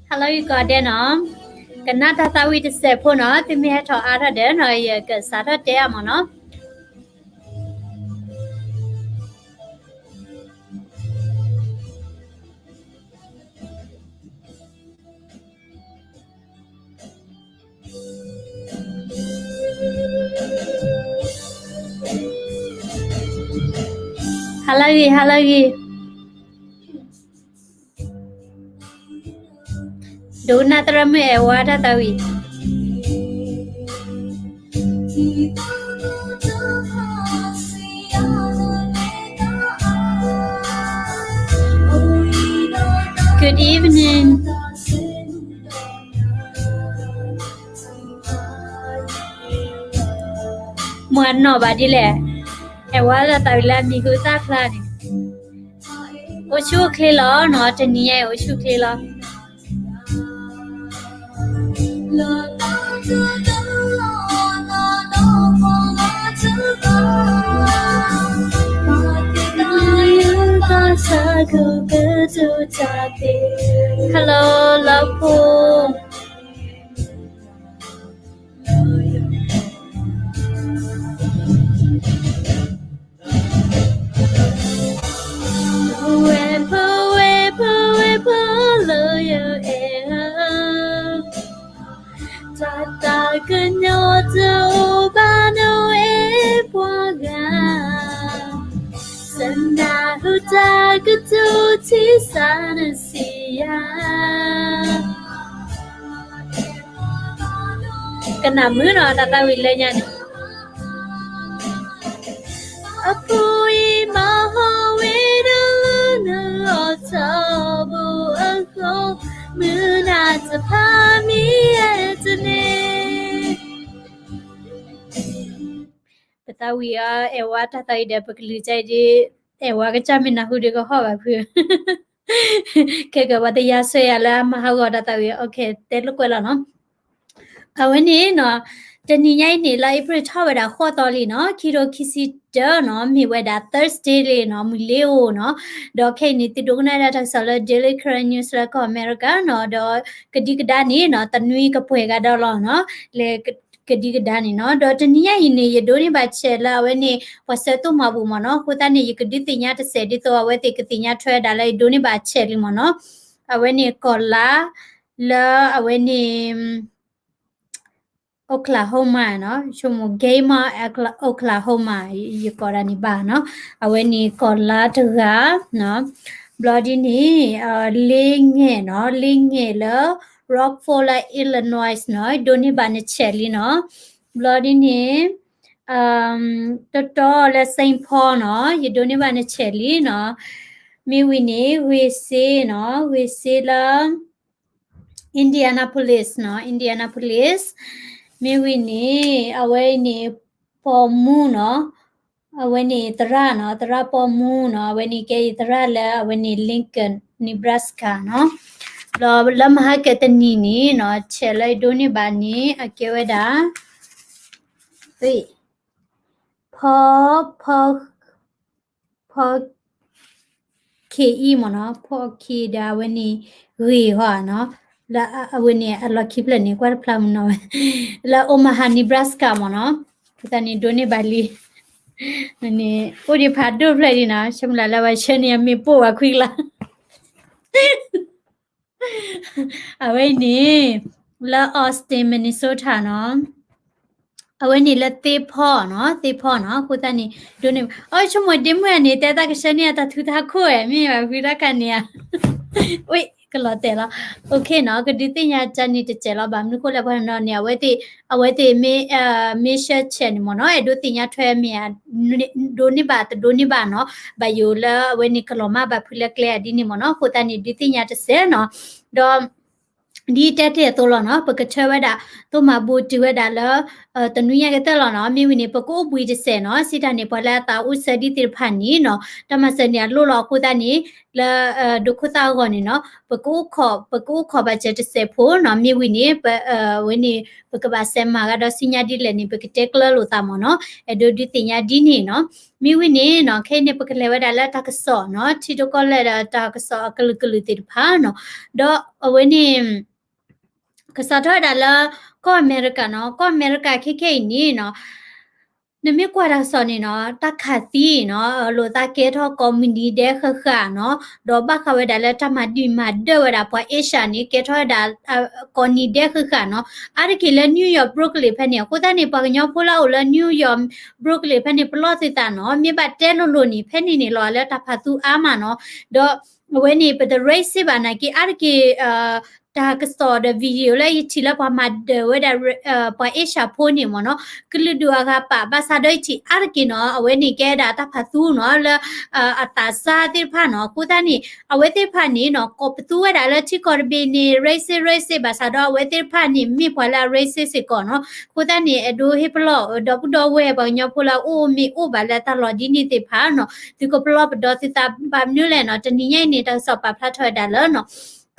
ဟါလၢဂ့ၤကိးဂၤဒဲးနီၤ, ကနၣ်တၢ်သးဝံၣ်တစဲးဖိနီၤ, သုမ့ၢ်ဟဲထီၣ်အါထီၣ်ဒီးနီၤ ယကစးထီၣ်တဲအါမးနီၤ. Hello, hello. ဒိကနၣ်သရၣ်မုၣ်အဲၣ်ဝါတၢ်သးဝံၣ်. Good evening. Mui a no ba di le. အဲၣ်ဝါလၢသးဝံၣ်လၢအမံၤဟူသၣ်ဖျါန့ၣ်, အိၣ်ဆူၣ်အိၣ်ချ့လီၤနီၤ, တနံၤညါအံၤအိၣ်ဆူၣ်အိၣ်ချ့လီၤ. Hello, love. ဝဲဖိဝဲဖိဝဲဖိလၢယအဲၣ်ဧၢ, တၢ်သးကညီၤတအိၣ်ဘၣ်နအိၣ်အဲၣ်ပှၤဂၤ, စနၢ်ဟူတၢ်ကတိၤထံစၢ်နစံးယၤ ကနၣ်မုာ်နီၤ တၢ်သးဝံၣ်လၢညါန့ၣ်. အဖိအံၤမၤဟီၣ်ဝဲဒီးလၢနလီၢ်ထီဘိအဃိ, မုၢ်နၤတဖၣ်မံအဲၣ်တန့ၢ်. ပသးဝံၣ်အီၤ အဲၣ်ဝါတၢ်သးဝံၣ်ဒီး ပကလုၢ်ကါအံၤဒ် အဲၣ်ဝါကစၢ်မ့ၢ်နၢ်ဟူဒီးကဟီၣ်ဘၣ်ဖုး ခဲကပှၤတယါဆှဲယၤလၢအမၤဟးဂီၤတၢ်သးဝံၣ် okay တဲလိာ်ကွဲလီၤနီၤ. အဝဲန့ၣ်နီၤ တနံၤညါအံၤန့ၣ် လါအ့ဖြ့ၣ်ထီၣ်ဝဲဒၣ်ဃိးသီလံနီၤ, ခံထိခံဆံတၢနီၤ, မ့ၢ်ဝဲဒၣ် Thursday လံနီၤ, မုၢ်လ့ဧိၤနီၤ. ဒီးခဲအံၤန့ၣ် သုဒိကနၣ်ဒၣ်တၢ်ကစီၣ်လၢ Daily Karen News လၢကီၢ်အမဲရကၤနီၤ, ဒီးကဒံကဒါန့ၣ်နီၤ တနွံကပှဲၤဂၤဒီးလီၤနီၤ, လၢကဒံကဒါန့ၣ်နီၤ. ဒီးတနံၤညါအံၤန့ၣ် ယဒိးန့ၢ်ဘၣ်ဆဲးလၢအဝဲန့ၣ် ပှၤဆှၢသိၣ်မၤဘူၣ်မ့ၢ်နီၤ, အဃိသတးန့ၣ် ယကဒုးသ့ၣ်ညါတစဲးဒ်သိးအဝဲသ့ၣ်ကသ့ၣ်ညါထွဲဒၣ်လၢယဒိးန့ၢ်ဘၣ်ဆဲးလံမ့ၢ်နီၤ. အဝဲန့ၣ်ကီၢ်လါ လၢအဝဲန့ၣ် Oklahoma နီၤ, ဆိကမိၣ် Gilmer, Oklahoma ယကိးဒၣ်န့ၣ်ဘၣ်နီၤ. အဝဲန့ၣ်ကီၢ်လါတဂၤနီၤ. ဘျီဒ်န့ၣ် လ့ငဲၢ်နီၤ, လ့ငဲၢ်လၢ Rockford လၢ Illinois နီၤ, ယဒိးန့ၢ်ဘၣ်နဆဲးလံနီၤ. ဘျီဒ်န့ၣ် တတီလၢ Saint Paul နီၤ, ယဒိးန့ၢ်ဘၣ်နဆဲးလံနီၤ. မ့ၢ်ဝံၤန့ၣ် ဂ့ၤစ့နီၤ, ဂ့ၤစ့လၢ Indianapolis နီၤ, Indianapolis. မ့ၢ်ဝံၤန့ၣ် အဝဲအံၤန့ၣ် ပိာ်မူနီၤ, အဝဲန့ၣ်သရၣ်နီၤ, သရၣ်ပိာ်မူနီၤ, အဝဲန့ၣ်ကဲအံၤသရၣ်လၢအဝဲန့ၣ် Lincoln, Nebraska နီၤ. ဒီးလၢမဟါကတနံၤန့ၣ်နီၤ, ဆဲးလၢယဒိးန့ၢ်ဘၣ်န့ၣ် အကဲဝဲဒၣ် ဖီ ဖီ ဖီ ခ့အံၤမ့ၢ်နီၤ, ဖီခ့ဒီးအဝဲန့ၣ် ဂ့ၤဟီနီၤ, လၢအဝဲန့ၣ်အလီၢ်ခံဖျၢၣ်န့ၣ် ကွၢ်တဖျါမ့ၢ်နီၤဝဲ, လၢ Omaha, Nebraska မ့ၢ်နီၤ, အဃိသတးန့ၣ်ဒိးန့ၢ်ဘၣ်လံ, န့ၣ် အိၣ်ဒံးဖးဒိၣ်ဖျၢၣ်ဒံးနီၤ, ဆၢမုၢ်လၢ်လၢပှၤဆှၢန့ၢ်အမ့ၢ်ပိၢ်ဝဲခွံကလး အဝဲအံၤန့ၣ် လၢ Austin, Minnesota နီၤ, အဝဲန့ၣ်လၢသ့ဖီနီၤ, သ့ဖီနီၤ, အဃိသတးန့ၣ် ဒိးန့ၢ်, အိ ဆိကမိၣ်ဒ့မုၣ်န့ၣ် တဲတၢ်ကဆှၢန့ၢ်အတၢ်ထူးတၢ်ခိၣ်ဝဲ မ့ၢ်ဘၣ်ဖုတၢ်ခါန့ၣ်ဧါ, ဝ့ၢ် ကလီၤတဲာ်လီၤ, okay နီၤ, ကဒုးသ့ၣ်ညါကန့ၣ်တစဲးလီၤ, ဘၣ်မနုၤဃိလဲၣ်ပှၤနီၤန့ၣ် အဝဲသ့ၣ် အဝဲသ့ၣ်မ့ၢ် မ့ၢ်ဆှၢဆဲးန့ၣ်မ့ၢ်နီၤ, အဲၣ်ဒိးသ့ၣ်ညါထွဲမ့ၢ်ဧါ, ဒိးန့ၢ်ဘၣ်တဒိးန့ၢ်ဘၣ်နီၤ, ဘၣ်ယိၣ်လၢအဝဲန့ၣ်ကလီၤမၢ်ဘၣ်ဖုလၢကျဲအဒ်န့ၣ်မ့ၢ်နီၤ, အဃိသတးန့ၣ် ဒုးသ့ၣ်ညါတစဲးနီၤ, ဒီး ဒ်တဲတ့ၢ်အသိးလီၤနီၤ, ပကထၢဝဲဒၣ် သိၣ်မၤဘူၣ်တုၤဝဲဒၣ်လၢ တနွံညါကတၢၢ်လီၤနီၤ. မ့ၢ်ဝံၤန့ၣ် ပကအိၣ်ဘှံးတစဲးနီၤ, စံးတၢ်န့ၣ် ပှၤလၢအသးအိၣ်ဆၢဒံးသ့ၣ်တဖၣ်န့ၣ်နီၤ, တၢ်မၤစၢၤန့ၣ်အလိၣ်လီၤအဃိသတးန့ၣ် လၢ ဒိခိၣ်သၣ်အဂီၢ်န့ၣ်နီၤ, ပကအိၣ်ခိး ပကအိၣ်ခိးဘၣ်စၢၤတစဲးဖိနီၤ. မ့ၢ်ဝံၤန့ၣ် ပ အဝဲန့ၣ် ပကဘၣ်စဲးမၤဂၤဒီးဆူညါဒ်လဲၣ်န့ၣ် ပကတဲကျၢလိာ်သးမ့ၢ်နီၤ, အဲၣ်ဒိးဒုးသ့ၣ်ညါဒ်န့ၣ်နီၤ. မ့ၢ်ဝံၤန့ၣ်နီၤ ခဲအံၤန့ၣ် ပကလဲၤဝဲဒၣ်လၢတၢ်ကစီၣ်နီၤ, ထံတကီၢ်လၢဒီးတၢ်ကစီၣ်အကလုာ်ကလုာ်သ့ၣ်တဖၣ်နီၤ, ဒီးအဝဲန့ၣ် ကစးထီၣ်ဝဲဒၣ်လၢ ကီၢ်အမဲရကၤနီၤ, ကီၢ်အမဲရကၤခဲခဲအံၤန့ၣ်နီၤ, နမ့ၢ်ကွၢ်တၢ်ကစီၣ်န့ၣ်နီၤ, တၢ်ခးသံနီၤ, လိာ်သးကဲထီၣ်ကိးမုၢ်နံၤဒဲးဃၣ်ဃၣ်နီၤ, ဒီးဘၣ်ဃးဝဲဒၣ်လၢတၢ်မၤဒုၣ်မၤဒၢဝဲဒၣ်ပှၤအ့ရှၢၣ်န့ၣ် ကဲထီၣ်ဝဲဒၣ် ကိးနံၤဒဲးဃၣ်ဃၣ်နီၤ, အါတက့ၢ်လၢ New York Brooklyn ဖဲန့ၣ်. အဃိသတးန့ၣ် ပှၤကညီဖိလၢအအိၣ်လၢ New York Brooklyn ဖဲန့ၣ် ပလီၢ်သုသးနီၤ, မ့ၢ်ဘၣ်တဲလိၤလိၤန့ၣ် ဖဲန့ၣ်န့ၣ်လီၤလၢတၢ်ဖးသူအါမးနီၤ, ဒီး အဝဲန့ၣ် ပတ racist ဘၣ်နာ်က့ အါတက့ၢ် တၢ်ကစီၣ်ဒီး video လၢယထံၣ်လၢပှၤမၤဒၢးဝဲဒၣ် ပှၤအ့ရှၢၣ်ဖိန့ၣ်မ့ၢ်နီၤ, ကလုာ်ဒူၣ်အဂၤပာ် ဘၣ်ဆၣ်ဒီးယထံၣ်အါတက့ၢ်နီၤ, အဝဲန့ၣ်ကဲဒၣ်တၢ်ဖးသူနီၤ လၢ အသးစၢ်သ့ၣ်တဖၣ်နီၤ. အဃိသတးန့ၣ် အဝဲသ့ၣ်တဖၣ်န့ၣ်နီၤ ကိးပသူဝဲဒၣ်လၢထံကီၢ်တဘ့ၣ်န့ၣ် racist racist ဘၣ်ဆၣ်ဒီး အဝဲသ့ၣ်တဖၣ်န့ၣ် မ့ၢ်ပှၤလၢအ racist စ့ၢ်ကီးနီၤ. အဃိသတးန့ၣ် အဲၣ်ဒိးဟ့ၣ်ပလီၢ် ဒီပုၢ်ဒီဝဲၢ်ပှၤကညီဖိလၢအအိၣ်မ့ၢ်အိၣ်ဘၣ်လၢတၢ်လီၢ်ဒ်န့ၣ်သ့ၣ်တဖၣ်နီၤ, သုကပလီၢ်ပဒီသုသးဘၣ်မနုၤလဲၣ်နီၤ. တနံၤညါအံၤန့ၣ် တၢ်ကစီၣ်ပာ်ဖျါထီၣ်ဝဲဒၣ်လၢနီၤ,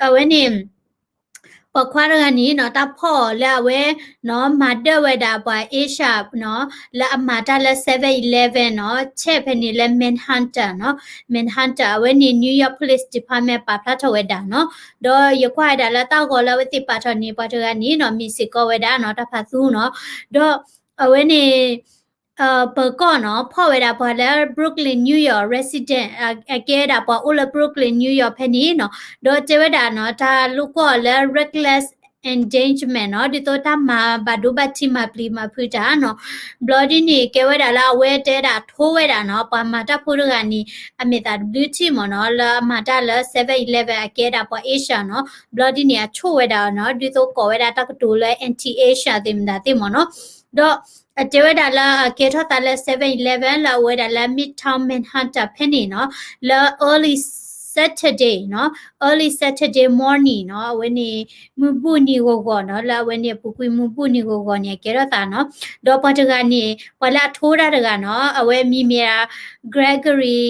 အဝဲန့ၣ် ပိာ်ခွါတဂၤန့ၣ်နီၤ တၢ်ဖီၣ်အီၤလၢအဝဲနီၤ မၤဒၢးဝဲဒၣ်ပှၤအ့ရှၢၣ်နီၤ လၢအမၤတၢ်လၢ seven eleven နီၤ, ဆဲးဖဲန့ၣ်လၢ Manhattan နီၤ, Manhattan အဝဲန့ၣ် New York Police Department ပာ်ဖျါထီၣ်ဝဲဒၣ်နီၤ. ဒီးယကွၢ်ဝဲဒၣ်လၢတၢ်ဂီၤလၢအဝဲသ့ၣ်ပာ်ထီၣ်န့ၣ် ပှၤတဂၤန့ၣ်နီၤ မ့ၢ်စ့ၢ်ကီးဝဲဒၣ်နီၤ တၢ်ဖးသူနီၤ, ဒီးအဝဲန့ၣ် ပၢၤကီၢ်နီၤ ဖီၣ်ဝဲဒၣ်ပှၤလၢ Brooklyn, New York resident အကဲဝဲဒၣ်ပှၤအိၣ်လၢ Brooklyn, New York ဖဲန့ၣ်နီၤ, ဒီးတဲဝဲဒၣ်နီၤ တၢ်လိၣ်ကွီၢ်အီၤလၢ reckless endangerment နီၤ, ဒ်သိးတၢ်မၤဘၣ်ဒိဘၣ်ထံး မၤပျံၤမၤဖုးတၢ်နီၤ. ဘျီဒ်န့ၣ် ကဲဝဲဒၣ်လၢအဝဲတဲဒၣ်ထိဝဲဒၣ်နီၤ ပှၤမၤတၢ်ဖိတဂၤန့ၣ် အမဲာ်သးတဘျုးထံၣ်မ့ၢ်နီၤ လၢအမၤတၢ်လၢ seven eleven အကဲဒၣ်ပှၤအ့ရှၢၣ်နီၤ. ဘျီဒ်န့ၣ် အဆိၣ်ဝဲဒၣ်နီၤ ဒ်သိးကိးဝဲဒၣ်တၢ်ကတိၤလၢ anti-Asian သ့ၣ်မတၤသ့ၣ်မ့ၢ်နီၤ. ဒီးအတဲဝဲဒၣ်လၢအကဲထီၣ်သးလၢ seven eleven လၢအဝဲဒၣ်လၢ Midtown Manhattan ဖဲန့ၣ်နီၤ လၢ early Saturday နီၤ early Saturday morning နီၤ အဝဲန့ၣ် မုၢ်ဘူၣ်နံၤဂီၤဂီၤနီၤ လၢအဝဲန့ၣ်အပူၤကွံာ်မုၢ်ဘူၣ်နံၤဂီၤဂီၤန့ၣ် အကဲထီၣ်သးနီၤ. ဒီးပှၤတဂၤန့ၣ် ပှၤလၢအထိတၢ်တဂၤနီၤ အဝဲမံၤမ့ၢ်ဒၣ် Gregory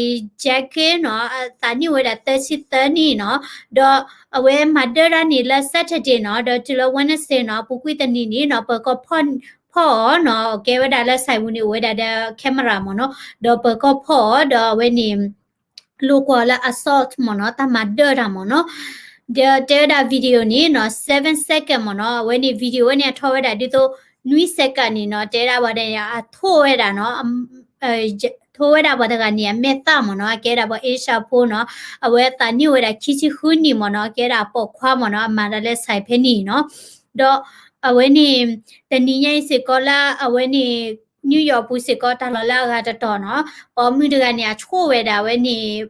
Jackson နီၤ အသးနံၣ်အိၣ်ဝဲဒၣ်သၢဆံသၢနံၣ်နီၤ. ဒီးအဝဲမၤဒၢတၢ်န့ၣ်လၢ Saturday နီၤ ဒီးတုၤလၢ Wednesday နီၤ အပူၤကွံာ်တနံၤန့ၣ်နီၤ ပၢၤကီၢ်ဖီၣ် ဖီၣ်အီၤနီၤ ကဲဝဲဒၣ်လၢ စဲးပူၤန့ၣ် အိၣ်ဝဲဒၣ်ဒီး camera မ့ၢ်နီၤ ဒီးပၢၤကီၢ်ဖီၣ်အီၤ ဒီးအဝဲန့ၣ် လိၣ်ကွီၢ်လၢ assault မ့ၢ်နီၤ တၢ်မၤဒၢတၢ်မ့ၢ်နီၤ. ဒီးတဲဝဲဒၣ် video န့ၣ်နီၤ seven second မ့ၢ်နီၤ အဝဲန့ၣ် video ဝဲန့ၣ် အထီဝဲဒၣ်ဒ်သိး နွံ second န့ၣ်နီၤ တဲဒၣ်ပှၤတဂၤန့ၣ် အထိဝဲဒၣ်နီၤ ထိဝဲဒၣ်ပှၤတဂၤန့ၣ် အမဲာ်သၣ်မ့ၢ်နီၤ အကဲဒၣ်ပှၤအ့ရှၢၣ်ဖိနီၤ အဝဲသးနံၣ်အိၣ်ဝဲဒၣ်ခံဆံဃုနံၣ်မ့ၢ်နီၤ အကဲဒၣ်ပိာ်ခွါမ့ၢ်နီၤ အမၤတၢ်လၢ စဲး ဖဲန့ၣ်နီၤ. ဒီးအဝဲန့ၣ် တနံၤညါအံၤစ့ၢ်ကီးလၢအဝဲန့ၣ် New York ပူၤစ့ၢ်ကီးတၢ်လီၢ်လၢအဂၤတတီၤနီၤ ပိာ်မုၣ်တဂၤန့ၣ် အဆိၣ်ဝဲဒၣ်အဝဲန့ၣ်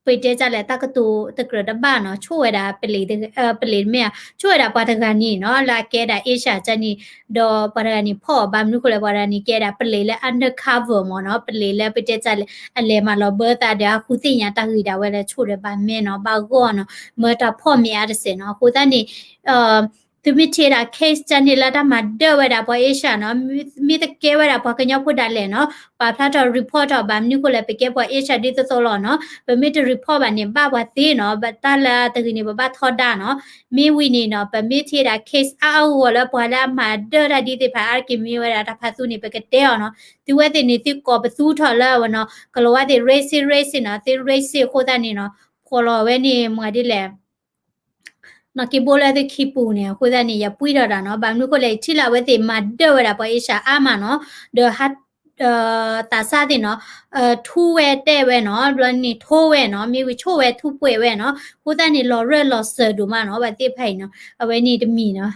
ပတဲတၢ်လဲၣ် တၢ်ကတိၤတကြၢးတဘၣ်နီၤ ဆိၣ်ဝဲဒၣ်ပလံး ပလံးမ့ၢ်ဧါ ဆိၣ်ဝဲဒၣ်ပှၤတဂၤန့ၣ်နီၤ လၢအကဲဒၣ်အ့ရှၢၣ်ကန့ၣ် ဒီးပှၤတဂၤန့ၣ်ဖီၣ်အီၤ ဘၣ်မနုၤဃိလဲၣ် ပှၤတဂၤန့ၣ်ကဲဒၣ်ပလံးလၢ undercover မ့ၢ်နီၤ ပလံးလၢပတဲတၢ်လဲၣ် အလဲၤမၤလီၤဘၢသးဒီးအဃုသ့ၣ်ညါတၢ်ဂ့ၢ်ဒၣ်ဝဲလၢဆိၣ်ဒီးဘၣ်မဲနီၤ ဘၣ်ဂီၢ်နီၤ မၢတၢ်ဖီၣ်မ့ၢ်အါတစဲးနီၤ အဃိသတးန့ၣ် သုမ့ၢ်ထံၣ်ဒၣ် case တၢ်န့ၣ်လၢတၢ်မၤဒၢဝဲဒၣ်ပှၤအ့ရှၢၣ်နီၤ မ့ၢ်တကဲဝဲဒၣ်ပှၤကညီဖိဒၣ်လဲာ်နီၤ ပာ်ဖျါထီၣ် report ထီၣ် ဘၣ်မနုၤဃိလဲၣ် ပကဲပှၤအ့ရှၢၣ်ဒ်သိးသိးလီၤနီၤ ပမ့ၢ်တ report ဘၣ်န့ၣ် ဘၣ်ပှၤသ့နီၤ တၢ်လၢတဂ့ၤန့ၣ် ပဘၣ်ထီဒါနီၤ မ့ၢ်ဝံၤန့ၣ်နီၤ ပမ့ၢ်ထံၣ်ဒၣ် case အါအါဂီၢ်ဂီၢ်လၢပှၤလၢအမၤဒၢတၢ်ဒ်သ့ၣ်တဖၣ် အါတက့ၢ်မ့ၢ်ဝဲဒၣ်တၢ်ဖးသူန့ၣ် ပကတဲအီၤနီၤ သုဝဲသ့ၣ်န့ၣ် သုကိးပသူထီၣ်လၢဝဲနီၤ ကလီၤဝါသ့ၣ် racist racist နီၤ သု racist အဃိသတးန့ၣ်နီၤ ဖီၣ်လီၤဝဲန့ၣ် မ့ၢ်ဒ်လဲၣ် နီၢ်က့ဘိလၢသုခံပူၤန့ၣ် အဃိသတးန့ၣ် ယပှံၢ်ထီၣ်တၢ်နီၤ ဘၣ်မနုၤဃိလဲၣ် ယထံၣ်လၢအဝဲသ့ၣ်မၤဒၢဝဲဒၣ်ပှၤအ့ရှၢၣ်အါမးနီၤ ဒီး သးစၢ်သ့ၣ်နီၤ ထူဝဲတဲဝဲနီၤ ဘျီန့ၣ်ထိဝဲနီၤ မ့ၢ်ဝံၤဆိၣ်ဝဲထူပှဲၤဝဲနီၤ အဃိသတးန့ၣ် လီၤရၢၢ်လီၤစၢၤဒိၣ်မးနီၤ ဘၣ်သ့ၣ်တဖၣ်အံၤနီၤ အဝဲန့ၣ်တမံၤနီၤ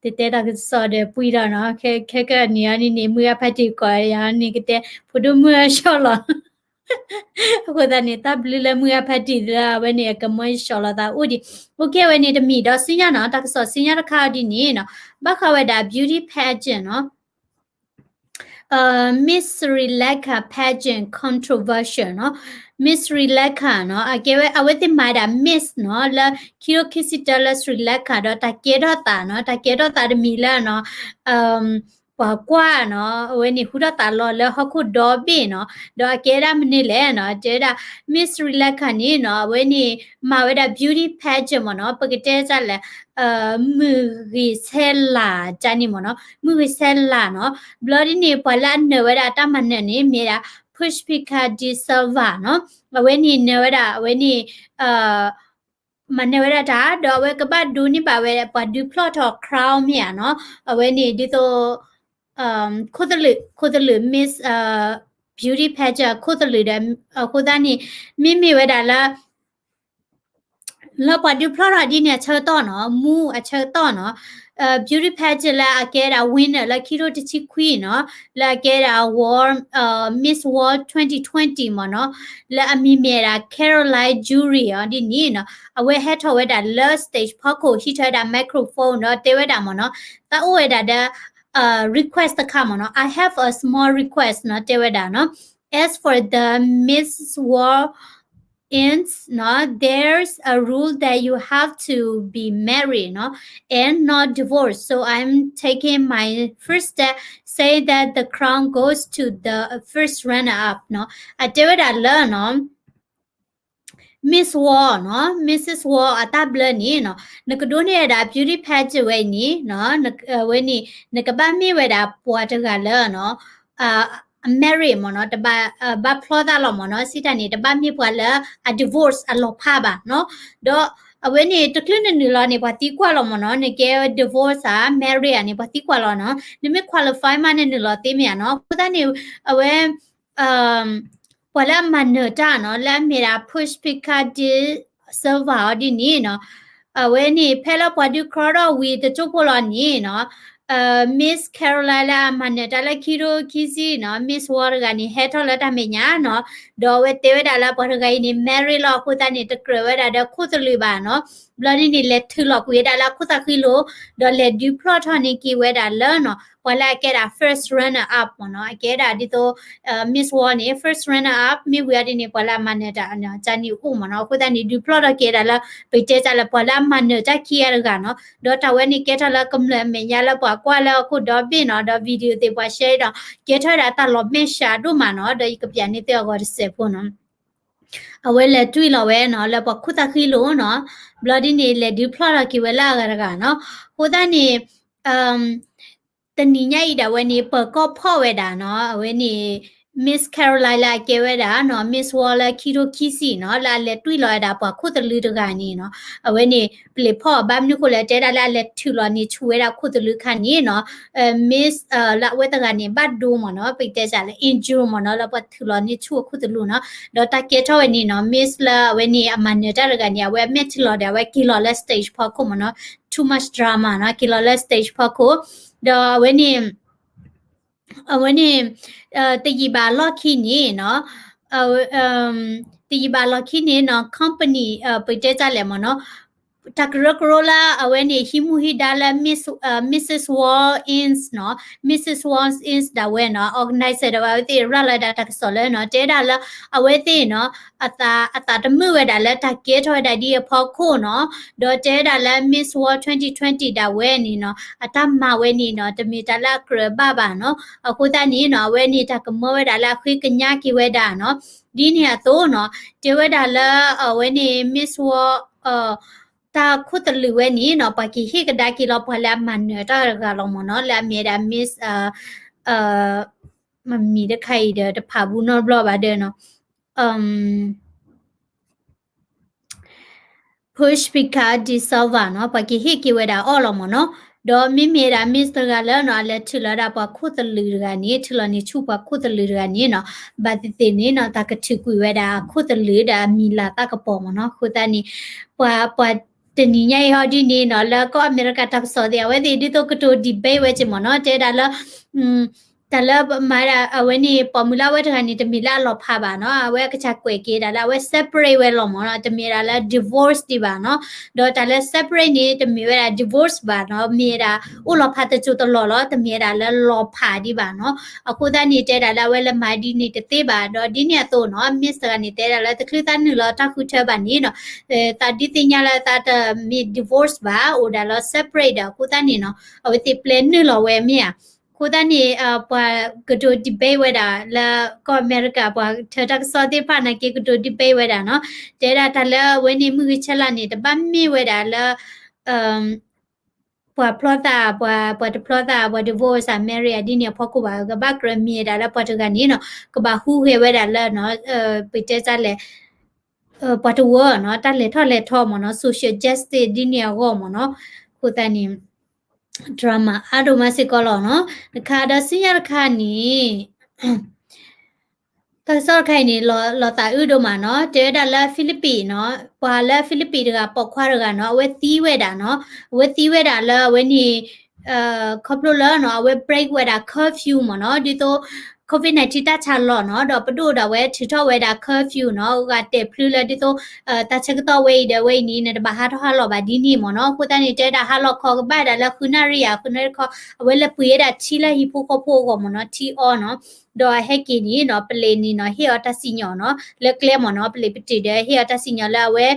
တတဲတၢ်ကစီၣ်ဒီးပှံၢ်ထီၣ်နီၤ ခဲကနံၣ်အံၤန့ၣ်န့ၣ် မုၢ်ဂၢ်ဖးတံၢ်ကိးယၤန့ၣ်ကတဲ ဖိဒိၣ်မုၢ်ဂၢ်ဆီၣ်လီၤ အဃိသတးန့ၣ် တၢ်ဘျုးလၢမုၢ်ဂၢ်ဖးတံၢ်လၢအဝဲန့ၣ် အကမၢယဆီၣ်လီၤသးအိၣ်ဒံး အိၣ်ကဲဝဲန့ၣ်တမံၤဒီးဆူညါနီၤ တၢ်ကစီၣ်ဆူညါတခါအံၤဒ်န့ၣ်နီၤ ဘၣ်ဃးဝဲဒၣ် beauty pageant နီၤ Miss Sri Lanka pageant controversial နီၤ Miss Sri Lanka နီၤ အကဲဝဲ အဝဲသ့ၣ်မၤဒၣ် Miss နီၤ လၢခံကထိခံဆံတၢလၢ Sri Lanka ဒီးတၢ်ကဲထီၣ်သးနီၤ တၢ်ကဲထီၣ်သးတမံၤလၢနီၤ ပှၤကွၢ်နီၤ အဝဲန့ၣ်ဟူထီၣ်သးလီၤလၢဟီၣ်ခိၣ်ဒီဘ့ၣ်နီၤ, ဒီးအကဲဒၣ်မနုၤလဲၣ်နီၤ တဲဝဲဒၣ် Miss Sri Lanka န့ၣ်နီၤ အဝဲန့ၣ် မၤဝဲဒၣ် beauty pageant မ့ၢ်နီၤ, ပကတဲတၢ်လဲၣ် မုၢ်ဂ့ၤဆဲးလၤတၢ်န့ၣ်မ့ၢ်နီၤ, မုၢ်ဂ့ၤဆဲးလၤနီၤ, ဘျီဒ်န့ၣ် ပှၤလၢအနၢၤဝဲဒၣ်အတၢ်မၤနၢၤန့ၣ် မ့ၢ်ဒၣ် Pushpika de Silva နီၤ, အဝဲန့ၣ်နၢၤဝဲဒၣ် အဝဲန့ၣ် မၤနၢၤဝဲဒၣ်တၢ် ဒီးအဝဲကဘၣ်ဒိးန့ၢ်ဘၣ်ဝဲပှၤဒုးဖျီၣ်ထီၣ် crown မ့ၢ်ဧါနီၤ, အဝဲန့ၣ်ဒ်သိး ခိၣ်သလုး ခိၣ်သလုး Miss Beauty Pageant ခိၣ်သလုးဒီး အဃိသတးန့ၣ် မ့မ့ၢ်ဝဲဒၣ်လၢ လၢပှၤဒုးဖျီၣ်ထီၣ်ဒ်န့ၣ်အဆၢကတီၢ်နီၤ, မူအဆၢကတီၢ်နီၤ, Beauty Pageant လၢအကဲဒၣ် winner လၢခံထိတဆံခွံနီၤ, လၢအကဲဒၣ် World Miss World twenty twenty မ့ၢ်နီၤ, လၢအမံၤမ့ၢ်ဒၣ် Caroline Jury အီၤဒ်န့ၣ်နီၤ, အဝဲဟဲထီၣ်ဝဲဒၣ်လၢ stage ဖီခိၣ် ဟံးထီၣ်ဝဲဒၣ် microphone ဒီးတဲဝဲဒၣ်မ့ၢ်နီၤ, သးအိၣ်ဝဲဒၣ်ဒီး request တခါမ့ၢ်နီၤ, I have a small request နီၤ တဲဝဲဒၣ်နီၤ, as for the Miss World ins နီၤ, there's a rule that you have to be married နီၤ and not divorced, so I'm taking my first step, say that the crown goes to the first runner up နီၤ, အတဲဝဲဒၣ်လၢနီၤ Miss World နီၤ, Missus World အတၢ်ဘျၢန့ၣ်နီၤ, နကဒိးန့ၢ်ဝဲဒၣ် beauty pageant ဝဲအံၤန့ၣ်နီၤ, ဝဲန့ၣ် နကဘၣ်မ့ၢ်ဝဲဒၣ်ပှၤတဂၤလၢနီၤ အ married မ့ၢ်နီၤ, တဘၣ် ဘၣ်ဖျီသးလီၤမ့ၢ်နီၤ, စံးတၢ်န့ၣ် တဘၣ်မ့ၢ်ပှၤလၢအ divorce အလီၤဖးဘၣ်နီၤ, ဒီးအဝဲန့ၣ် တချုးနနုာ်လီၤန့ၣ် ပှၤသံကွၢ်လီၤမ့ၢ်နီၤ, နကဲ divorce ဧါ married ဧါန့ၣ် ပှၤသံကွၢ်လီၤနီၤ, နမ့ၢ် qualify မး နနုာ်လီၤသ့မ့ၢ်ဧါနီၤ, အဃိသတးန့ၣ် အဝဲ ပှၤလၢအမၤနၢၤတၢ်နီၤ လၢအမ့ၢ်ဒၣ် Pushpika de Silva အီၤဒ်န့ၣ်နီၤ, အဝဲန့ၣ် ဖဲလၢပှၤဒုး crown ထီၣ်ဝံၤတစိၢ်ဖိလီၤန့ၣ်နီၤ, Miss Caroline လၢအမၤနၢၤတၢ်လၢခံထိခံဆံနီၤ, Miss World တဂၤန့ၣ် ဟဲထီၣ်လၢတၢ်မဲာ်ညါနီၤ, ဒီးအဝဲတဲဝဲဒၣ်လၢပှၤတဂၤအံၤန့ၣ် married လီၤ, အဃိသတးန့ၣ် တကြၢးဝဲဒၣ်ဒီးခိၣ်သလုးဘၣ်နီၤ, ဘျီဒ်န့ၣ် လဲၤထုးလီၤကွံာ်ဝဲဒၣ်လၢအခိၣ်သးဃံလိၤ, ဒီးလဲၤဒုးဖျီၣ်ထီၣ်န့ၢ်က့ၤဝဲဒၣ်လၢနီၤ ပှၤလၢအကဲဒၣ် first runner up မ့ၢ်နီၤ, အကဲဒၣ်ဒ်သိး Miss World န့ၣ် first runner up မ့ၢ်ဝံၤအီၤဒ်န့ၣ် ပှၤလၢအမၤနၢၤတၢ်န့ၣ် ကန့ၣ်အိၣ်မ့ၢ်နီၤ, အဃိသတးန့ၣ် ဒုးဖျီၣ်ထီၣ်က့ၤဒၣ်လၢ ပတဲတၢ်လၢပှၤလၢအမၤနၢၤတၢ်ခံဂၤတဂၤနီၤ, ဒီးတၢ်ဝဲန့ၣ်ကဲထီၣ်လၢကမျၢၢ်အမဲာ်ညါလၢပှၤကွၢ်လၢဟီၣ်ခိၣ်ဒီဘ့ၣ်နီၤ, ဒီး video သ့ၣ်ပှၤ share ဒီး ကဲထီၣ်ဝဲဒၣ်တၢ်လီၤမဲာ်ဆှးဒိၣ်မးနီၤ, ဒီးယကပျးန့ၢ်သုအဂီၢ်တစဲးဖိနီၤ အဝဲလဲၤတွံၢ်လီၤဝဲနီၤ လၢပှၤခိၣ်သးဃံလိၤနီၤ, ဘျီဒ်န့ၣ် လဲၤဒုးဖျီၣ်ထီၣ်က့ၤဝဲလၢအဂၤတဂၤနီၤ, အဃိသတးန့ၣ် တနံၤညါအံၤဒၣ်ဝဲန့ၣ် ပၢၤကီၢ်ဖီၣ်ဝဲဒၣ်နီၤ, အဝဲန့ၣ် Miss Caroline လၢအကဲဝဲဒၣ်နီၤ Miss World လၢခံထိခံဆံနီၤ, လၢအလဲၤတွံၢ်လီၤဝဲဒၣ်ပှၤခိၣ်သလုးတဂၤန့ၣ်နီၤ, အဝဲန့ၣ် ပျဲၢ်ဖီၣ်ဘၣ်မနုၤဃိလဲၣ် တဲဒၣ်လၢအလဲၤထုးလီၤန့ၢ်ဆူၣ်ဝဲဒၣ်ခိၣ်သလုးခါန့ၣ်နီၤ, Miss လၢအဝဲတဂၤန့ၣ် ဘၣ်ဒိမ့ၢ်နီၤ, ပကတဲစးလၢ injure မ့ၢ်နီၤ, လၢပှၤထုးလီၤန့ၢ်ဆူၣ်အခိၣ်သလုးနီၤ, ဒီးတၢ်ကဲထီၣ်ဝဲန့ၣ်နီၤ Miss လၢအဝဲန့ၣ် အမၤနၢၤတၢ်တဂၤန့ၣ် အဝဲအမဲာ်ထံလီၤဒီး အဝဲက့ၤလီၤလၢ stage ဖီခိၣ်မ့ၢ်နီၤ, too much drama နီၤ, က့ၤလီၤလၢ stage ဖီခိၣ်, ဒီးအဝဲန့ၣ် အဝဲန့ၣ် တယံာ်ဘၣ်အလီၢ်ခံန့ၣ်နီၤ, တယံာ်ဘၣ်အလီၢ်ခံန့ၣ်နီၤ company ပတဲတၢ်လဲၣ်မ့ၢ်နီၤ, တၢ်ကရၢကရိလၢအဝဲန့ၣ် ဟံးမူဟံးဒါလၢ Miss Missus World Ins နီၤ, Missus World Ins ဒၣ်ဝဲနီၤ organizer ဒီးအဝဲသ့ၣ်ရၤလီၤဝဲဒၣ်တၢ်ကစီၣ်လၢနီၤ, တဲဒၣ်လၢ အဝဲသ့ၣ်နီၤ အသး အသးတမုာ်ဝဲဒၣ်လၢတၢ်ကဲထီၣ်ဝဲဒၣ်ဒ်အဖီခိၣ်နီၤ, ဒီးတဲဝဲဒၣ်လၢ Miss World twenty twenty ဒၣ်ဝဲန့ၣ်နီၤ အတၢ်မၤဝဲန့ၣ်နီၤ တမ့ၢ်တၢ်လၢအကြၢးဘၣ်ဘၣ်နီၤ, အဃိသတးန့ၣ်နီၤ အဝဲန့ၣ်တၢ်ကမၢဝဲဒၣ်လၢအဃ့ကညးက့ၤဝဲဒၣ်နီၤ, ဒ်န့ၣ်အသိးနီၤ တဲဝဲဒၣ်လၢအဝဲန့ၣ် Miss World တၢ်ခိၣ်သလုးဝဲန့ၣ်နီၤ ပှၤက့ၤဟ့ၣ်ကဒါက့ၤလီၤပှၤလၢအမၤနၢၤတၢ်တဂၤလီၤမ့ၢ်နီၤ, လၢအမ့ၢ်ဒၣ် Miss မ့မံၤတခါအံၤဒီး တဖးဘူးနီတဘျီဘၣ်ဒီးနီၤ, Pushpika de Silva နီၤ, ပှၤက့ၤဟ့ၣ်က့ၤဝဲဒၣ်အီၤလီၤမ့ၢ်နီၤ, ဒီးမ့မ့ၢ်ဒၣ် Miss တဂၤလၢနီၤ အလဲၤထုးလီၤဒၣ်ပှၤခိၣ်သလုးတဂၤန့ၣ် ထုးလီၤန့ၢ်ဆူၣ်ပှၤခိၣ်သလုးတဂၤန့ၣ်နီၤ, ဘၣ်သ့ၣ်သ့ၣ်န့ၣ်နီၤ တၢ်ကထုးကွံာ်ဝဲဒၣ်အခိၣ်သလုးဒီးအမံၤလၤသၣ်ကပီၤမ့ၢ်နီၤ, အဃိသတးန့ၣ် ပှၤ ပှၤတနံၤညါအံၤဟီဒ်န့ၣ်နီၤ လၢကီၢ်အမဲရကၤတၢ်ကစီၣ်သ့ၣ် အဝဲသ့ၣ်ဒ်သိးကတိၤ debate ဝဲက့ၤမ့ၢ်နီၤ, တဲဒၣ်လၢ တၢ်လၢမၤဒၣ်အဝဲန့ၣ် ပိာ်မုၣ်လၢအဝဲတဂၤန့ၣ် တမ့ၢ်လၢအလီၤဖးဘၣ်နီၤ, အဝဲအကစၢ်ကွဲးက့ၤဒၣ်လၢအဝဲ separate ဝဲလီၤမ့ၢ်နီၤ, တမ့ၢ်ဒၣ်လၢ divorce ဒံးဘၣ်နီၤ, ဒီးတၢ်လၢ separate န့ၣ် တမ့ၢ်ဝဲဒၣ် divorce ဘၣ်နီၤ, မ့ၢ်ဝဲဒၣ်အိၣ်လီၤဖးတစိၢ်တလီၢ်လီၤ, တမ့ၢ်ဝဲဒၣ်လၢလီၤဖးဒံးဘၣ်နီၤ, အဃိသတးန့ၣ် တဲဒၣ်လၢအဝဲလၢမၤဒ်န့ၣ်တသ့ဘၣ်, ဒီးဒ်န့ၣ်အသိးနီၤ Miss တဂၤန့ၣ် တဲဒၣ်လၢတချုးသးနုာ်လီၤတၢ်ဃုထၢဘၣ်န့ၣ်နီၤ, သးဒုးသ့ၣ်ညါလၢသးတမ့ၢ် divorce ဘၣ်, အိၣ်ဒၣ်လီၤ separate ဒီး အဃိသတးန့ၣ်နီၤ အဝဲသ့ၣ်ပျဲနုာ်လီၤဝဲမ့ၢ်ဧါ အဃိသတးန့ၣ် ပှၤကတိၤ debate ဝဲဒၣ်လၢကီၢ်အမဲရကၤ ပှၤထၢတၢ်ကစီၣ်သ့ၣ်တဖၣ်နာ်က့ ကတိၤ debate ဝဲဒၣ်နီၤ, တဲဒၣ်တၢ်လၢအဝဲန့ၣ် မုၢ်ဂ့ၤဆဲးလၤန့ၣ် တဘၣ်မ့ၢ်ဝဲဒၣ်လၢ ပှၤဖျီသး ပှၤ ပှၤတဖျီသး ပှၤ divorce အ marry ဒ်န့ၣ်အဖီခိၣ်ဘၣ်, ကဘၣ်ကြၢးမ့ၢ်ဝဲဒၣ်လၢပှၤတဂၤန့ၣ်နီၤ ကဘၣ်ဟူးဂဲၤဝဲဒၣ်လၢနီၤ ပတဲတၢ်လဲၣ် ပှၤတဝၢနီၤ တၢ်လဲၤထီၣ်လဲၤထီမ့ၢ်နီၤ social justice ဒ်န့ၣ်အဂီၢ်မ့ၢ်နီၤ, အဃိသတးန့ၣ် drama အါဒိၣ်မးစ့ၢ်ကီးလီၤနီၤ, တခါဒီးဆူညါတခါန့ၣ် တၢ်ကစီၣ်တခါအံၤန့ၣ် လီၤသးအုးဒိၣ်မးနီၤ, တဲဝဲဒၣ်လၢ Philippines နီၤ, ပှၤလၢ Philippines တဂၤ ပိာ်ခွါတဂၤနီၤ အဝဲသံဝဲဒၣ်နီၤ, အဝဲသံဝဲဒၣ်လၢအဝဲန့ၣ် ခီဖျိလၢနီၤ အဝဲ break ဝဲဒၣ် curfew မ့ၢ်နီၤ, ဒ်သိး COVID nineteen တၢ်ဆါလီၢ်နီၤ, ဒီးပဒိၣ်ဒီးအဝဲထုးထီၣ်ဝဲဒၣ် curfew နီၤ, ဂၤတဲာ်ဖျုလၢဒ်သိး တၢ်ဆၢကတီၢ်ဝဲအံၤဒီးဝဲအံၤန့ၣ် နတဘၣ်ဟးထီၣ်ဟးလီၤဘၣ်ဒ်န့ၣ်မ့ၢ်နီၤ, အဃိသတးန့ၣ် တဲဝဲဒၣ်ဟါလီၤခီကဘၣ်ဝဲဒၣ်လၢဃုနၣ်ရံၣ်ဧါ ဃုနၣ်ရံၣ်ခီ အဝဲလဲၤပှ့ၤဝဲဒၣ်ထံလၢဟံၣ်ဖိဃီဖိအဂီၢ်မ့ၢ်နီၤ, ထံအီနီၤ, ဒီးအဟဲက့ၤန့ၣ်နီၤ ပလံၤန့ၣ်နီၤ ဟ့ၣ်အီၤတၢ်စံၣ်ညီၣ်နီၤ လၢကျဲမ့ၢ်နီၤ, ပလံၤပတုာ်ဒီးဟ့ၣ်အီၤတၢ်စံၣ်ညီၣ်လၢအဝဲ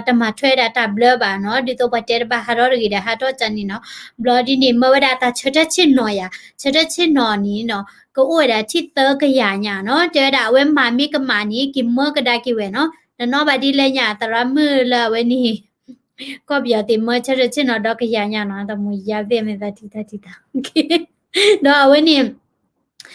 တမၤထွဲဝဲဒၣ်တၢ်ဘျၢဘၣ်နီၤ, ဒ်သိးပှၤတဲတဘၣ်ဟးထီၣ်တဂ့ၤဒီးဟးထီၣ်ကန့ၣ်နီၤ, ဘျီဒ်န့ၣ် မၢဝဲဒၣ်တၢ်ဆၢထၢၣ်ဆ့ၣ်နီၤယၤ, ဆၢထၢၣ်ဆ့ၣ်နီၤန့ၣ်နီၤ ကအိၣ်ဝဲဒၣ်ထံၣ်သၢကယၤညါနီၤ, တဲဝဲဒၣ်အဝဲမၤမ့ၢ်ကမၣ်န့ၣ် က့ၤမၢကဒါက့ၤဝဲနီၤ, နနီၣ်ဘၣ်ဒ်လဲၣ်ညါ သရၣ်မုၣ်လၢအဝဲန့ၣ် ကီၢ်ပယီၤသ့ၣ်မၢဆၢထၢၣ်ဆ့ၣ်နီၤဒီးကယၤညါနီၤ, တမူၤယါသ့ၣ်မ့ၢ်သးထံၣ်တၢ်ထံၣ်တၢ် ဒီးအဝဲန့ၣ်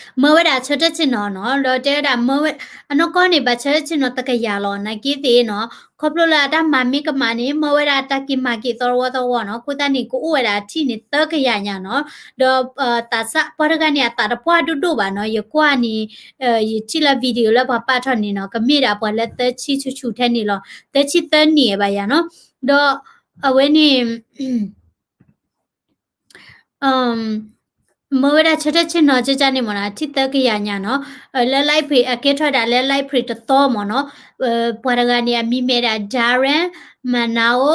မၢဝဲဒၣ်ဆၢထၢၣ်ဆ့ၣ်နီၤနီၤ, ဒီးတဲဝဲဒၣ်မၢဝဲ အနီၢ်ကီၢ်န့ၣ် ဘၣ်ဆၢထၢၣ်ဆ့ၣ်နီၤတကယၤလီၤ, နာ်က့သ့ၣ်နီၤ, ခီဖျိလၢအတၢ်မၤမ့ၢ်ကမၣ်န့ၣ် မၢဝဲဒၣ်တၢ်က့ၤမၤက့ၤသီတဝီသီဝီနီၤ, အဃိသတးန့ၣ် ကအိၣ်ဝဲဒၣ်အထံၣ်န့ၣ်သၢကယၤညါနီၤ, ဒီးသးစၢ်ပှၤတဂၤန့ၣ် အသးတပှၢ်ဒိၣ်ဒိၣ်ဘၣ်နီၤ, ယကွၢ်န့ၣ် ယထံၣ်လၢ video လၢပှၤပာ်ထီၣ်န့ၣ်နီၤ, ကမ့ၢ်ဒၣ်ပှၤလၢသၢဆံဆူၣ်ဆူၣ်ထဲန့ၣ်လီၤ, သၢဆံသၢနံၣ်ဘၣ်ယၤနီၤ, ဒီးအဝဲန့ၣ် မၢဝဲဒၣ်ဆၢထၢၣ်ဆ့ၣ်နီၤကန့ၣ်မ့ၢ်နီၤ, ထံၣ်သၢကယၤညါနီၤ, လၢ library အကဲထီၣ်ဒၣ်လၢ library တသီမ့ၢ်နီၤ, ပှၤတဂၤန့ၣ် အမံၤမ့ၢ်ဒၣ် Darren Manao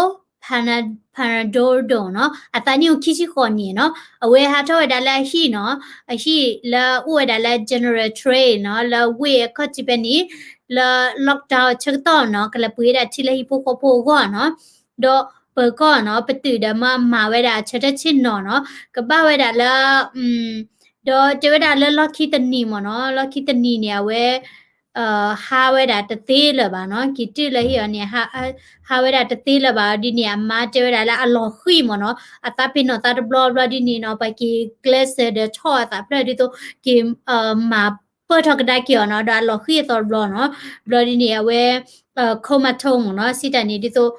Panadordo နီၤ, အသးနံၣ်အိၣ်ခံဆံဃိးနံၣ်နီၤ, အဝဲဟးထီၣ်ဝဲဒၣ်လၢအဟံၣ်နီၤ, အဟံၣ်လၢအိၣ်ဝဲဒၣ်လၢ General Trade နီၤ, လၢ ဝ့ၢ် အခီၣ်ထံးဖဲန့ၣ်, လၢ lockdown ဆၢကတီၢ်နီၤ, ကလဲၤပှ့ၤဝဲဒၣ်ထံလၢဟံၣ်ဖိဃီဖိအဂီၢ်နီၤ, ဒီးပၢၤကီၢ်နီၤ, ပတုာ်ဒီးမၤဝဲဒၣ်ဆၢထၢၣ်ဆ့ၣ်နီၤနီၤ, ကဘၣ်ဝဲဒၣ်လၢ ဒီးတဲဝဲဒၣ်လၢလီၢ်ခံတနံၤမ့ၢ်နီၤ, လီၢ်ခံတနံၤန့ၣ် အဝဲ ဟးဝဲဒၣ်တသ့လၢၤဘၣ်နီၤ, က့ၤတုၤလၢဟံၣ်အီၤန့ၣ် ဟးဝဲဒၣ်တသ့လၢၤဘၣ်, ဒ်န့ၣ် အမါတဲဝဲဒၣ်လၢအလီၤဃံၤမ့ၢ်နီၤ, အသးပ့ၤနီၣ်သးတဘျီဘျီဒ်န့ၣ်နီၤ, ပှၤက့ၤကျဲးစၢးဒီးဆီၣ်အသးဖျၢၣ်ဒ်သိး က့ၤ မၤပၢၢ်ထီၣ်ကဒါက့ၤအီၤနီၤ, ဒီးအလီၤဃံၤအသီတဘျီနီၤ, ဘျီဒ်န့ၣ် အဝဲ comatose မ့ၢ်နီၤ, စံးတၢ်န့ၣ်ဒ်သိး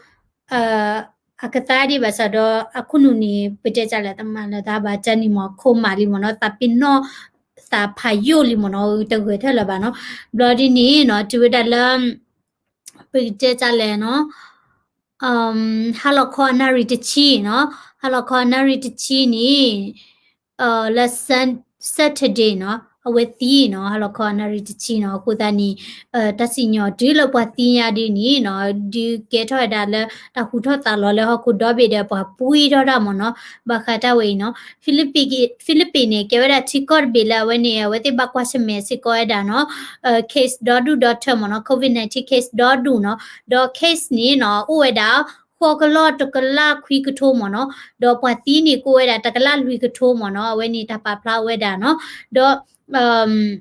အကသါဒံးဘၣ်ဆၣ်ဒီး အခိၣ်နူာ်န့ၣ် ပတဲတၢ်လၢတမၤလၢၤတၢ်ဘၣ် ကန့ၣ်မ့ၢ် coma လံမ့ၢ်နီၤ, သးပ့ၤနီၣ်သးဖးယိၣ်လံမ့ၢ်နီၤ, တဂဲၤထၢၣ်လၢၤဘၣ်နီၤ. ဘျီဒ်န့ၣ်နီၤ တုၤဝဲဒၣ်လၢ ပကတဲတၢ်လဲၣ်နီၤ, ဟါလီၤခီအနၣ်ရံၣ်တဆံနီၤ, ဟါလီၤခီအနၣ်ရံၣ်တဆံန့ၣ် လၢ Saturday နီၤ အဝဲသံနီၤ, ဟါလီၤခီအနၣ်ရံၣ်တဆံနီၤ. အဃိသတးန့ၣ် တၢ်စံၣ်ညီၣ်တုၤလၢပှၤသံညါဒ်န့ၣ်နီၤ, ဒုးကဲထီၣ်ဝဲဒၣ်လၢတၢ်ဟူထီၣ်သါလီၤလၢဟီၣ်ခိၣ်ဒီဘ့ၣ်ဒီးပှၤပှံထီၣ်တၢ်မ့ၢ်နီၤ, ဘၣ်ဃးတၢ်ဝဲအံၤနီၤ. Philippines န့ၣ် ကဲဝဲဒၣ်ထံကီၢ်တဘ့ၣ်လၢအဝဲန့ၣ် အဝဲသ့ၣ်ဘၣ်ကွၢ်ဆၢၣ်မဲာ်စ့ၢ်ကီးဝဲဒၣ်နီၤ, case ဒီဒူၣ်ဒီထၢမ့ၢ်နီၤ, COVID nineteen case ဒီဒူၣ်နီၤ, ဒီး case န့ၣ်နီၤ အိၣ်ဝဲဒၣ် ဃိးကလီၢ်တကလးခွံကထိမ့ၢ်နီၤ, ဒီးပှၤသံန့ၣ်ကအိၣ်ဝဲဒၣ်တကလးလွံၢ်ကထိမ့ၢ်နီၤ, အဝဲန့ၣ်တၢ်ပာ်ဖျါဝဲဒၣ်နီၤ, ဒီး ဒီး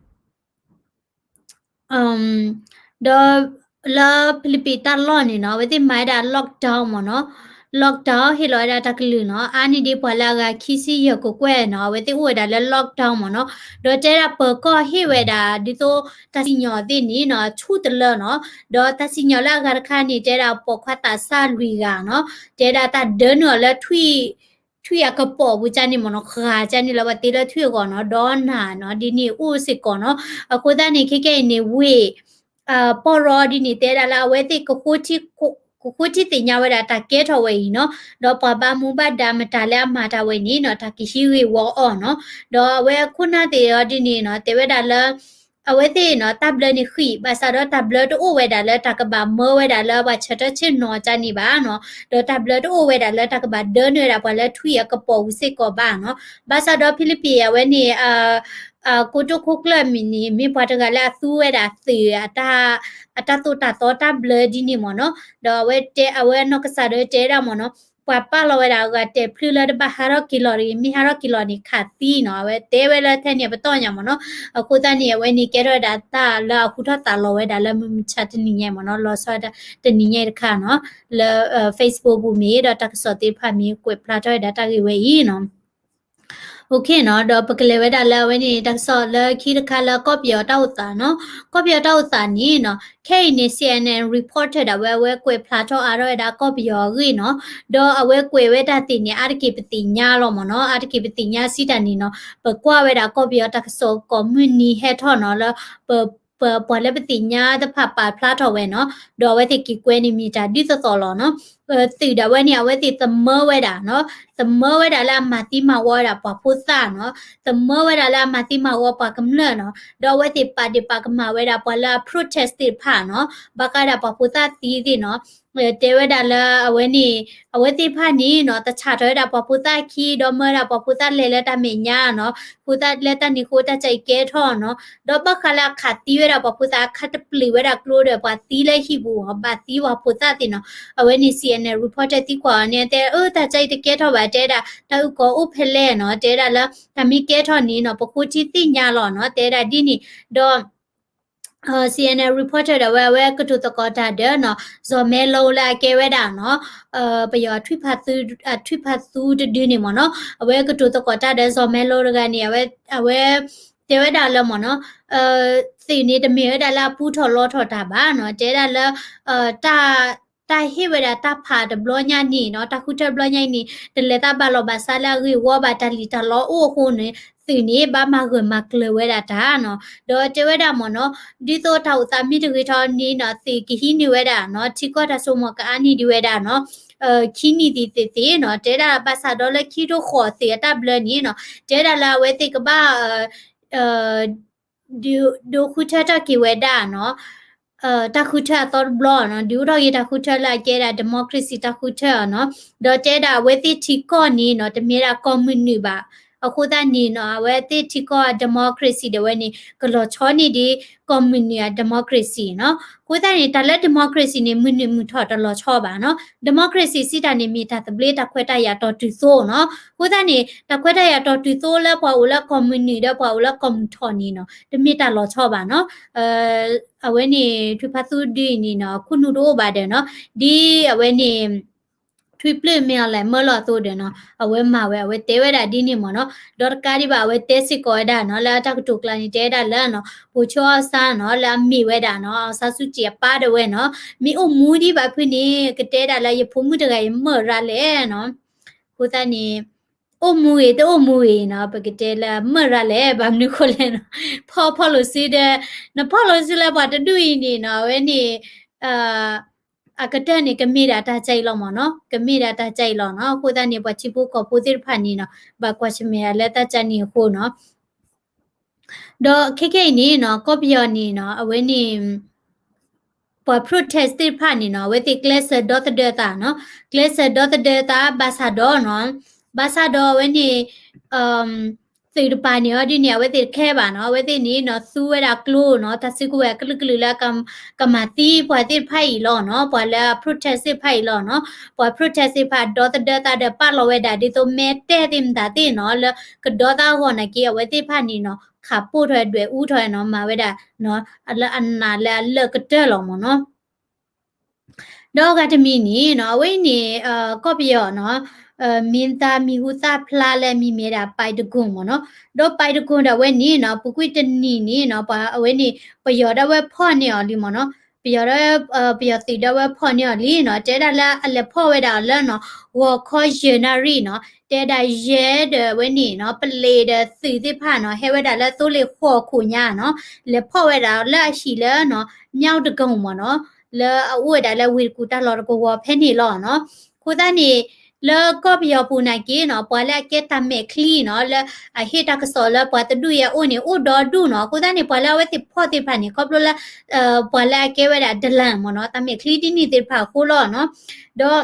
လၢ Philippines တၢ်လီၢ်န့ၣ်နီၤ အဝဲသ့ၣ်မၤဝဲဒၣ် lockdown မ့ၢ်နီၤ, lockdown ဟ့ၣ်လီၤဝဲဒၣ်တၢ်ကလုၢ်နီၤ, အါန့ၢ်ဒံးပှၤလၢအဂၤခံဆံယဲၢ်ကကွဲၢ်နီၤ, အဝဲသ့ၣ်အိၣ်ဝဲဒၣ်လၢ lockdown မ့ၢ်နီၤ, ဒီးတဲဒၣ်ပၢၤကီၢ်ဟ့ၣ်ဝဲဒၣ် ဒ်သိးတၢ်စံၣ်ညီၣ်သ့ၣ်န့ၣ်နီၤ ဆူၣ်တလၢနီၤ, ဒီးတၢ်စံၣ်ညီၣ်လၢအဂၤတခါန့ၣ် တဲဒၣ်ပိာ်ခွါသးစၢ်လွံၢ်ဂၤနီၤ, တဲဒၣ်တၢ်ဒၢနုာ်အီၤလၢထွံၣ် ထွံၣ်အကပိာ်ပူၤကန့ၣ်မ့ၢ်နီၤ, ဃာ်ကန့ၣ်လၢပှၤတ့လၢထွံၣ်အဂီၢ်နီၤ, ဒီးနၤနီၤ ဒ်န့ၣ်အိၣ်စ့ၢ်ကီးနီၤ. အဃိသတးန့ၣ် ခဲကနံၣ်အံၤန့ၣ် ဝ့ၢ် ပီၢ်ရီဒ်န့ၣ် တဲဒၣ်လၢအဝဲသ့ၣ် ကဃိထံသ့ၣ်ညါဝဲဒၣ်တၢ်ကဲထီၣ်ဝဲအံၤနီၤ, ဒီးပှၤဘၣ်မူဘၣ်ဒါမတၤလၢအမၤတၢ်ဝဲန့ၣ်နီၤ တၢ်ကဟံးဂ့ၢ်ဝီအီၤနီၤ, ဒီးအဝဲခိၣ်နၢ်သ့ၣ်အီၤဒ်န့ၣ်နီၤ တဲဝဲဒၣ်လၢ အဝဲသ့ၣ်နီၤ တၢ်ဘျၢန့ၣ်ဃံး ဘၣ်ဆၣ်ဒီးတၢ်ဘျၢတအိၣ်ဝဲဒၣ်လၢတၢ်ကဘၣ်မၢဝဲဒၣ်လၢပှၤဆၢထၢၣ်ဆ့ၣ်နီၤကန့ၣ်ဘၣ်နီၤ, ဒီးတၢ်ဘျၢတအိၣ်ဝဲဒၣ်လၢတၢ်ကဘၣ်ဒၢနုာ်ဝဲဒၣ်ပှၤလၢထွံၣ်အကပိာ်ပူၤစ့ၢ်ကီးဘၣ်နီၤ. ဘၣ်ဆၣ်ဒီး Philippines အဝဲန့ၣ် ကိတိာ်ခိၣ်ကျၢၢ်မံၤန့ၣ် မ့ၢ်ပှၤတဂၤလၢအသူဝဲဒၣ်သုး အတၢ်သိၣ်တၢ်သီတၢ်ဘျၢဒ်န့ၣ်မ့ၢ်နီၤ, ဒီးအဝဲတဲ အဝဲနီၢ်ကစၢ်ဒီးတဲဒၣ်မ့ၢ်နီၤ ပှၤပာ်လီၤဝဲဒၣ်အဂၤတဲာ်ဖျုလၢတဘၣ်ဟးထီၣ်က့ၤလီၤတဂ့ၤ, မ့ၢ်ဟးထီၣ်က့ၤလီၤန့ၣ်ခးသံနီၤ, အဝဲတဲဝဲလၢထဲန့ၣ်အပတီၢ်ညါမ့ၢ်နီၤ. အဃိသတးန့ၣ် အဝဲန့ၣ်ကဲထီၣ်ဝဲဒၣ်တၢ်လၢအဟူထီၣ်သါလီၤဝဲဒၣ်လၢမုၢ်မဆါတနံၤညါမ့ၢ်နီၤ, လီၤဆီတနံၤညါတခါနီၤ, လၢ Facebook ပူၤမ့ၢ်ဒီးတၢ်ကစီၣ်သ့ၣ်တဖၣ်မ့ၢ်ကွဲးဖျါထီၣ်ဝဲဒၣ်တၢ်ဂ့ၢ်ဝဲအံၤနီၤ. ဒီးပကလဲၤဝဲဒၣ်လၢအဝဲန့ၣ် တၢ်ကစီၣ်လၢခံတခါလၢကီၢ်ပယီၤတၢ်အိၣ်သးနီၤ. ကီၢ်ပယီၤတၢ်အိၣ်သးန့ၣ်နီၤ, ခဲအံၤန့ၣ် CNN Reporter ဒၣ်ဝဲ အဝဲကွဲးဖျါထီၣ်အါထီၣ်ဝဲဒၣ်ကီၢ်ပယီၤအဂ့ၢ်နီၤ. ဒီးအဝဲကွဲးဝဲတၢ်သ့ၣ်န့ၣ် အါတက့ၢ်ပသ့ၣ်ညါလီၤမ့ၢ်နီၤ, အါတက့ၢ်ပသ့ၣ်ညါစံးတၢ်န့ၣ်နီၤ, ပကွၢ်ဝဲဒၣ်ကီၢ်ပယီၤတၢ်ကစီၣ်ကိးမုၢ်နံၤဟဲထီၣ်နီၤလၢ ပ ပှၤလၢပသ့ၣ်ညါတဖၣ်ပာ်ဖျါထီၣ်ဝဲနီၤ, ဒီးအဝဲသ့ၣ်က့ၤကွဲးန့ၣ်မ့ၢ်တၢ်ဒ်သိးသိးလီၤနီၤ. သုးဒၣ်ဝဲန့ၣ် အဝဲသ့ၣ်သမၢဝဲဒၣ်နီၤ, သမၢဝဲဒၣ်လၢအမၤသံမၤဝီဝဲဒၣ်ပှၤဖိသၣ်နီၤ, သမၢဝဲဒၣ်လၢအမၤသံမၤဝီပှၤကမျၢၢ်နီၤ, ဒီးအဝဲသ့ၣ်ပာ်ဒ့ၣ်ပာ်ကမၣ်ဝဲဒၣ်ပှၤလၢအ protest သ့ၣ်တဖၣ်နီၤ, ဘၣ်ဃးဒၣ်ပှၤဖိသၣ်သံသ့ၣ်နီၤ. တဲဝဲဒၣ်လၢအဝဲန့ၣ် အဝဲသ့ၣ်တဖၣ်န့ၣ်နီၤ တဆးထီၣ်ဝဲဒၣ်ပှၤဖိသၣ်ခံ ဒီးမၢဝဲဒၣ်ပှၤဖိသၣ်လဲၤလၢတၢ်မဲာ်ညါနီၤ, ဖိသၣ်လၢတၢ်န့ၣ်အဃိတၢ်ကဲအံၤကဲထီၣ်နီၤ, ဒီးဘၣ်ဃးလၢအခးသံဝဲဒၣ်ပှၤဖိသၣ် အခးတပျုာ်ဝဲဒၣ်ကျိဒီးပှၤသံလၢဟံၣ်ပူၤ ဘၣ်သံပှၤဖိသၣ်သ့ၣ်နီၤ. အဝဲန့ၣ် CNN Reporter သံကွၢ်အီၤန့ၣ် တဲ အၢ တၢ်ကဲအံၤတကဲထီၣ်ဘၣ် တဲဒၣ် တၢ်အုၣ်ကီၤအိၣ်ဖဲလဲၣ်နီၤ, တဲဒၣ်လၢ တၢ်မ့ၢ်ကဲထီၣ်န့ၣ်နီၤ ပဃိထံသ့ၣ်ညါလီၤနီၤ, တဲဒၣ်ဒ်န့ၣ်, ဒီး CNN Reporter ဒၣ်ဝဲ အဝဲကတိၤသကိးတၢ်ဒီးနီၤ စီၤမဲလိလၢအကဲဝဲဒၣ်နီၤ, ပယီၤအထွံၣ်ဖးသူတဒုန့ၣ်မ့ၢ်နီၤ, အဝဲကတိၤသကိးတၢ်ဒီးစီၤမဲလိတဂၤန့ၣ် အဝဲ အဝဲ တဲဝဲဒၣ်လၢမ့ၢ်နီၤ, သုးန့ၣ်တမ့ၢ်ဝဲဒၣ်လၢအပူထီၣ်လီထီၣ်တၢ်ဘၣ်နီၤ, တဲဒၣ်လၢ တၢ် တၢ်ဟ့ၣ်ဝဲဒၣ်တၢ်ဖးတဘျီညါန့ၣ်နီၤ, တၢ်ဃုထၢဘျီညါအံၤန့ၣ် တလဲၤတၢ်ဘၣ်လီၢ်ဘၣ်စးလၢအဂ့ၢ်ဝီဘၣ် တၢ်လံၣ်တၢ်လီအိၣ်အဃိန့ၣ် သုးန့ၣ် ဘၣ်မၤဂၢၢ်မၤကျၢၤဝဲဒၣ်တၢ်နီၤ, ဒီးတဲဝဲဒၣ်မ့ၢ်နီၤ, ဒ်သိးတၢ်အိၣ်သးမ့ၢ်တဂ့ၤထီၣ်န့ၣ်နီၤ သုးကဟံးန့ၢ်ဝဲဒၣ်နီၤ ထံကီၢ်တၢ်စိကမီၤကအါန့ၢ်ဒံးဝဲဒၣ်နီၤ, ခံနံၣ်သ့ၣ်သ့ၣ်သ့ၣ်နီၤ, တဲဒၣ်ဘၣ်ဆၣ်ဒီးလၢခံထိဃီၤသုးအတၢ်ဘျၢန့ၣ်နီၤ, တဲဒၣ်လၢအဝဲသ့ၣ်ကဘၣ် ဒုးဃုထၢထီၣ်က့ၤဝဲဒၣ်နီၤ, တၢ်ဃုထၢအသီတဘျီနီၤ, ဒုးအိၣ်ထီၣ်က့ၤတၢ်ဃုထၢလၢအကဲဒၣ် democracy တၢ်ဃုထၢနီၤ, ဒီးတဲဒၣ်အဝဲသ့ၣ်ထံကီၢ်န့ၣ်နီၤ တမ့ၢ်ဒၣ်ကီၢ်မုၢ်နုာ်ဘၣ်, အဃိသတးန့ၣ်နီၤ အဝဲသ့ၣ်ထံကီၢ်အ democracy ဒၣ်ဝဲန့ၣ် ကလီၤဆီန့ၢ်ဒံး ကီၢ်မုၢ်နုာ်အ democracy နီၤ, အဃိသတးန့ၣ် တၢ်လၢ democracy န့ၣ် မုၢ်နုာ်မုၢ်ထီၣ်တလီၤဆီဘၣ်နီၤ, democracy စံးတၢ်န့ၣ် မ့ၢ်တၢ်သဘျ့တၢ်ခွဲးတၢ်ယာ်တီၢ်တုၤသိနီၤ, အဃိသတးန့ၣ် တၢ်ခွဲးတၢ်ယာ်တီၢ်တုၤသိလၢပှၤအိၣ်လၢကီၢ်မုၢ်နုာ်ဒီးပှၤအိၣ်လၢကီၢ်မုၢ်ထီၣ်န့ၣ်နီၤ တမ့ၢ်တၢ်လီၤဆီဘၣ်နီၤ, အဝဲန့ၣ် ထွံၣ်ဖးသူဒုအံၤန့ၣ်နီၤ ခိၣ်နူာ်တအိၣ်ဘၣ်ဒီးနီၤ, ဒ်အဝဲန့ၣ် ထွံၣ်ပျုၢ်မ့ၢ်အီၤလဲၣ် မၢလီၤအသိးဒီးနီၤ အဝဲမၤဝဲ အဝဲတဲဝဲဒၣ်ဒ်န့ၣ်မ့ၢ်နီၤ, ဒီးတကးဒံးဘၣ် အဝဲတဲစ့ၢ်ကီးဝဲဒၣ်နီၤ လၢအတၢ်ကတိၤကျါန့ၣ် တဲဝဲဒၣ်လၢနီၤ ပိာ်ဆိအီၣ်စၢ်နီၤ လၢအမ့ၢ်ဝဲဒၣ်နီၤ အောင်ဆန်းစုကြည် အပၢ်ဒၣ်ဝဲနီၤ မ့ၢ်အိၣ်မူဒံးဘၣ်ဖုန့ၣ် ကတဲဒၣ်လၢ ယဖိမုၣ်တဂၤအံၤမၢၢ်ရၤလဲၣ်နီၤ, အဃိသတးန့ၣ် အိၣ်မူဂ့ၤ တအိၣ်မူဂ့ၤနီၤ ပကတဲလၢမၢၢ်ရၤလဲၣ် ဘၣ်မနုၤဃိလဲၣ်နီၤ ဖီၣ်ဖီၣ်လိာ်စုဒီး နဖီၣ်လိာ်စုလၢပှၤတဒူၣ်အံၤန့ၣ်နီၤ အဝဲန့ၣ် အကတၢၢ်န့ၣ် ကမ့ၢ်ဒၣ်တၢ်ကဲအံၤလီၤမ့ၢ်နီၤ ကမ့ၢ်ဒၣ်တၢ်ကဲအံၤလီၤနီၤ အဃိသတးန့ၣ် ပှၤထံဖိကီၢ်ဖိသ့ၣ်တဖၣ်န့ၣ်နီၤ ဘၣ်ကွၢ်ဆၢၣ်မဲာ်ဒၣ်လၢတၢ်ကဲအံၤအဃိနီၤ ဒီးခဲကဲအံၤန့ၣ်နီၤ ကီၢ်ပယီၤန့ၣ်နီၤ အဝဲန့ၣ် ပှၤ protest သ့ၣ်တဖၣ်န့ၣ်နီၤ အဝဲသ့ၣ်ကျဲးစၢးဒီသဒၢသးနီၤ ကျဲးစၢးဒီသဒၢသး ဘၣ်ဆၣ်ဒီးနီၤ ဘၣ်ဆၣ်ဒီးအဝဲန့ၣ် သုးတပၤန့ၣ်အီၤဒ်န့ၣ် အဝဲသ့ၣ်တခဲဘၣ်နီၤ အဝဲသ့ၣ်န့ၣ်နီၤ သူဝဲဒၣ်ကျိနီၤ တၢ်စုကဝဲၤအကလုာ်ကလုာ်လၢ ကမၤသံပှၤသ့ၣ်တဖၣ်အံၤလီၤနီၤ ပှၤလၢ protest သ့ၣ်တဖၣ်အံၤလီၤနီၤ ပှၤ protest သ့ၣ်တဖၣ်ဒီသဒၢသးဒီးပာ်လီၤဝဲဒၣ်ဒ်သိးမဲာ်တဲၢ်သ့ၣ်မတၤသ့ၣ်နီၤ လၢကဒီသးအဂီၢ်နာ်က့ အဝဲသ့ၣ်တဖၣ်န့ၣ်နီၤ ခးပိၢ်ထီၣ်ဒွဲၣ်အူထီၣ်နီၤ မၤဝဲဒၣ် လၢအနးလၢအလၢာ်ကတၢၢ်လီၤမ့ၢ်နီၤ ဒီးအဂၤတမံၤန့ၣ်နီၤ အဝဲအံၤန့ၣ် ကီၢ်ပယီၤနီၤ မင်းသား မံၤဟူသၣ်ဖျါလၢအမံၤမ့ၢ်ဒၣ် ပၢ်တကိၣ်မ့ၢ်နီၤ ဒီးပၢ်တကိၣ်ဒၣ်ဝဲန့ၣ်နီၤ ပူၤကွံာ်တနံၤန့ၣ်နီၤ ပှၤအဝဲန့ၣ် ပယီၤဒၣ်ဝဲဖီၣ်န့ၢ်အီၤလံမ့ၢ်နီၤ ပယီၤဒၣ်ဝဲ ပယီၤသုးဒၣ်ဝဲဖီၣ်န့ၢ်အီၤလံနီၤ တဲဒၣ်လၢအလဲၤဖီၣ်ဝဲဒၣ်အီၤလၢနီၤ ဂီၤခီယဲၢ်နၣ်ရံၣ်နီၤ တဲဒၣ်ယဲၢ်ဒီးဝဲန့ၣ်နီၤ ပလံးဒီးသုးသ့ၣ်တဖၣ်နီၤ ဟဲဝဲဒၣ်လၢသိလ့ၣ်ဃိးခိၣ်ညါနီၤ လဲၤဖီၣ်ဝဲဒၣ်လၢအဟံၣ်လၢနီၤ မြောက်ဒဂုံ မ့ၢ်နီၤ လၢအအိၣ်ဝဲဒၣ်လၢဝ့ၢ်တကူၣ်တၢ်လီၢ်တကဝီၤဖဲန့ၣ်လီၤနီၤ အဃိသတးန့ၣ် လၢကီၢ်ပယီၤပူၤနာ်က့နီၤ ပှၤလၢအကဲတၢ်မဲာ်ချံနီၤ လၢအဟ့ၣ်တၢ်ကစီၣ်လၢပှၤတဒူၣ်အံၤအအိၣ်န့ၣ် အိၣ်ဒီဒူၣ်နီၤ အဃိသတးန့ၣ် ပှၤလၢအဝဲသ့ၣ်ဖီၣ်သ့ၣ်တဖၣ်န့ၣ် ခီဖျိလၢ ပှၤလၢအကဲဝဲဒၣ်ဒလၣ်မ့ၢ်နီၤ တၢ်မဲာ်ချံဒ်န့ၣ်သ့ၣ်တဖၣ်အဃိလီၤနီၤ ဒီး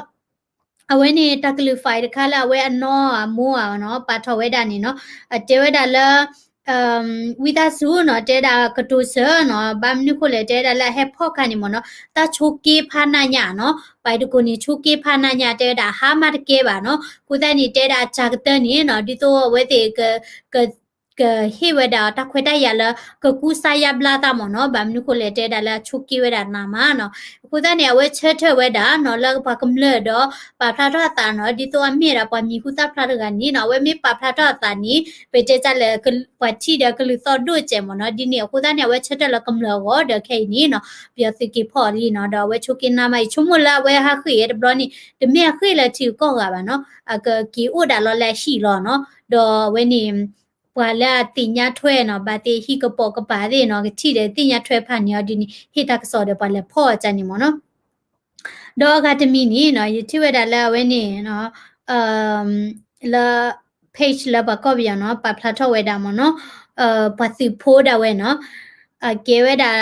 အဝဲန့ၣ် တၢ်ကလုၢ် file တခါလၢအဝဲအနီၢ်အမိၢ်အနီၤ ပာ်ထီၣ်ဝဲဒၣ်န့ၣ်နီၤ အတဲဝဲဒၣ်လၢ ဝံသးစူၤနီၤ တဲဝဲဒၣ်ကတိၤစၢၤနီၤ ဘၣ်မနုၤဃိလဲၣ် တဲဝဲဒၣ်လၢအဟဲဖီၣ်ခါန့ၣ်မ့ၢ်နီၤ တၢ်ဆိးက့ဖးနးညါနီၤ ပှၤတကိးန့ၣ် ဆိးက့ဖးနးညါ တဲဝဲဒၣ် ဟါမၢ်တကဲဘၣ်နီၤ အဃိသတးန့ၣ် တဲဝဲဒၣ်အစှၤကတၢၢ်န့ၣ်နီၤ ဒ်သိးအဝဲသ့ၣ် ကဟ့ၣ်ဝဲဒၣ်တၢ်ခွဲးတၢ်ယာ်လၢ ကကူစါယါဘျါသးမ့ၢ်နီၤ ဘၣ်မနုၤဃိလဲၣ် တဲဝဲဒၣ်လၢအဆိးက့ဝဲဒၣ်နးမးနီၤ အဃိသတးန့ၣ် အဝဲဆၢထၢၣ်ဝဲဒၣ်နီၤ လၢပှၤကမျၢၢ်ဒီး ပာ်ဖျါထီၣ်အသးနီၤ ဒ်သိးအမ့ၢ်ဒၣ်ပှၤမံၤဟူသၣ်ဖျါတဂၤန့ၣ်နီၤ အဝဲမ့ၢ်ပာ်ဖျါထီၣ်အသးန့ၣ် ပတဲတၢ်လၢ ပှၤထံၣ်ဒီးကလုာ်သီၣ်ဒိၣ်စဲးမ့ၢ်နီၤ ဒ်န့ၣ်အဃိသတးန့ၣ် အဝဲဆၢထၢၣ်လၢကမျၢၢ်အဂီၢ်ဒီးခဲအံၤန့ၣ်နီၤ ပယီၤသုးက့ၤဖီၣ်အီၤလံနီၤ ဒီးအဝဲဆိးက့နးမးအံၤ ဆိကမိၣ်လၢအဝဲဟးဃ့ၢ်အံၤတဘျီန့ၣ် တမ့ၢ်အဃ့ၢ်လၢထံဂုၤကီၢ်ဂၤဘၣ်နီၤ အကက့ၤအိၣ်ဒၣ်လီၤလၢအဟံၣ်လီၤနီၤ ဒီးအဝဲန့ၣ် ပှၤလၢအသ့ၣ်ညါထွဲနီၤ ဘၣ်သ့ၣ်ဟံၣ်ကပိာ်ကပၤသ့ၣ်နီၤ ကထံၣ်ဒီးသ့ၣ်ညါထွဲဖးန့ၢ်အီၤဒ်န့ၣ် ဟ့ၣ်တၢ်ကစီၣ်ဒီးပှၤလဲၤဖီၣ်အီၤန့ၣ်မ့ၢ်နီၤ ဒီးအဂၤတမံၤန့ၣ်နီၤ ယထံၣ်ဝဲဒၣ်လၢအဝဲန့ၣ် လၢ page လၢပှၤကီၢ်ပယီၤနီၤ ပာ်ဖျါထီၣ်ဝဲဒၣ်မ့ၢ်နီၤ ပှၤသုးဖိဒၣ်ဝဲနီၤ အကဲဝဲဒၣ်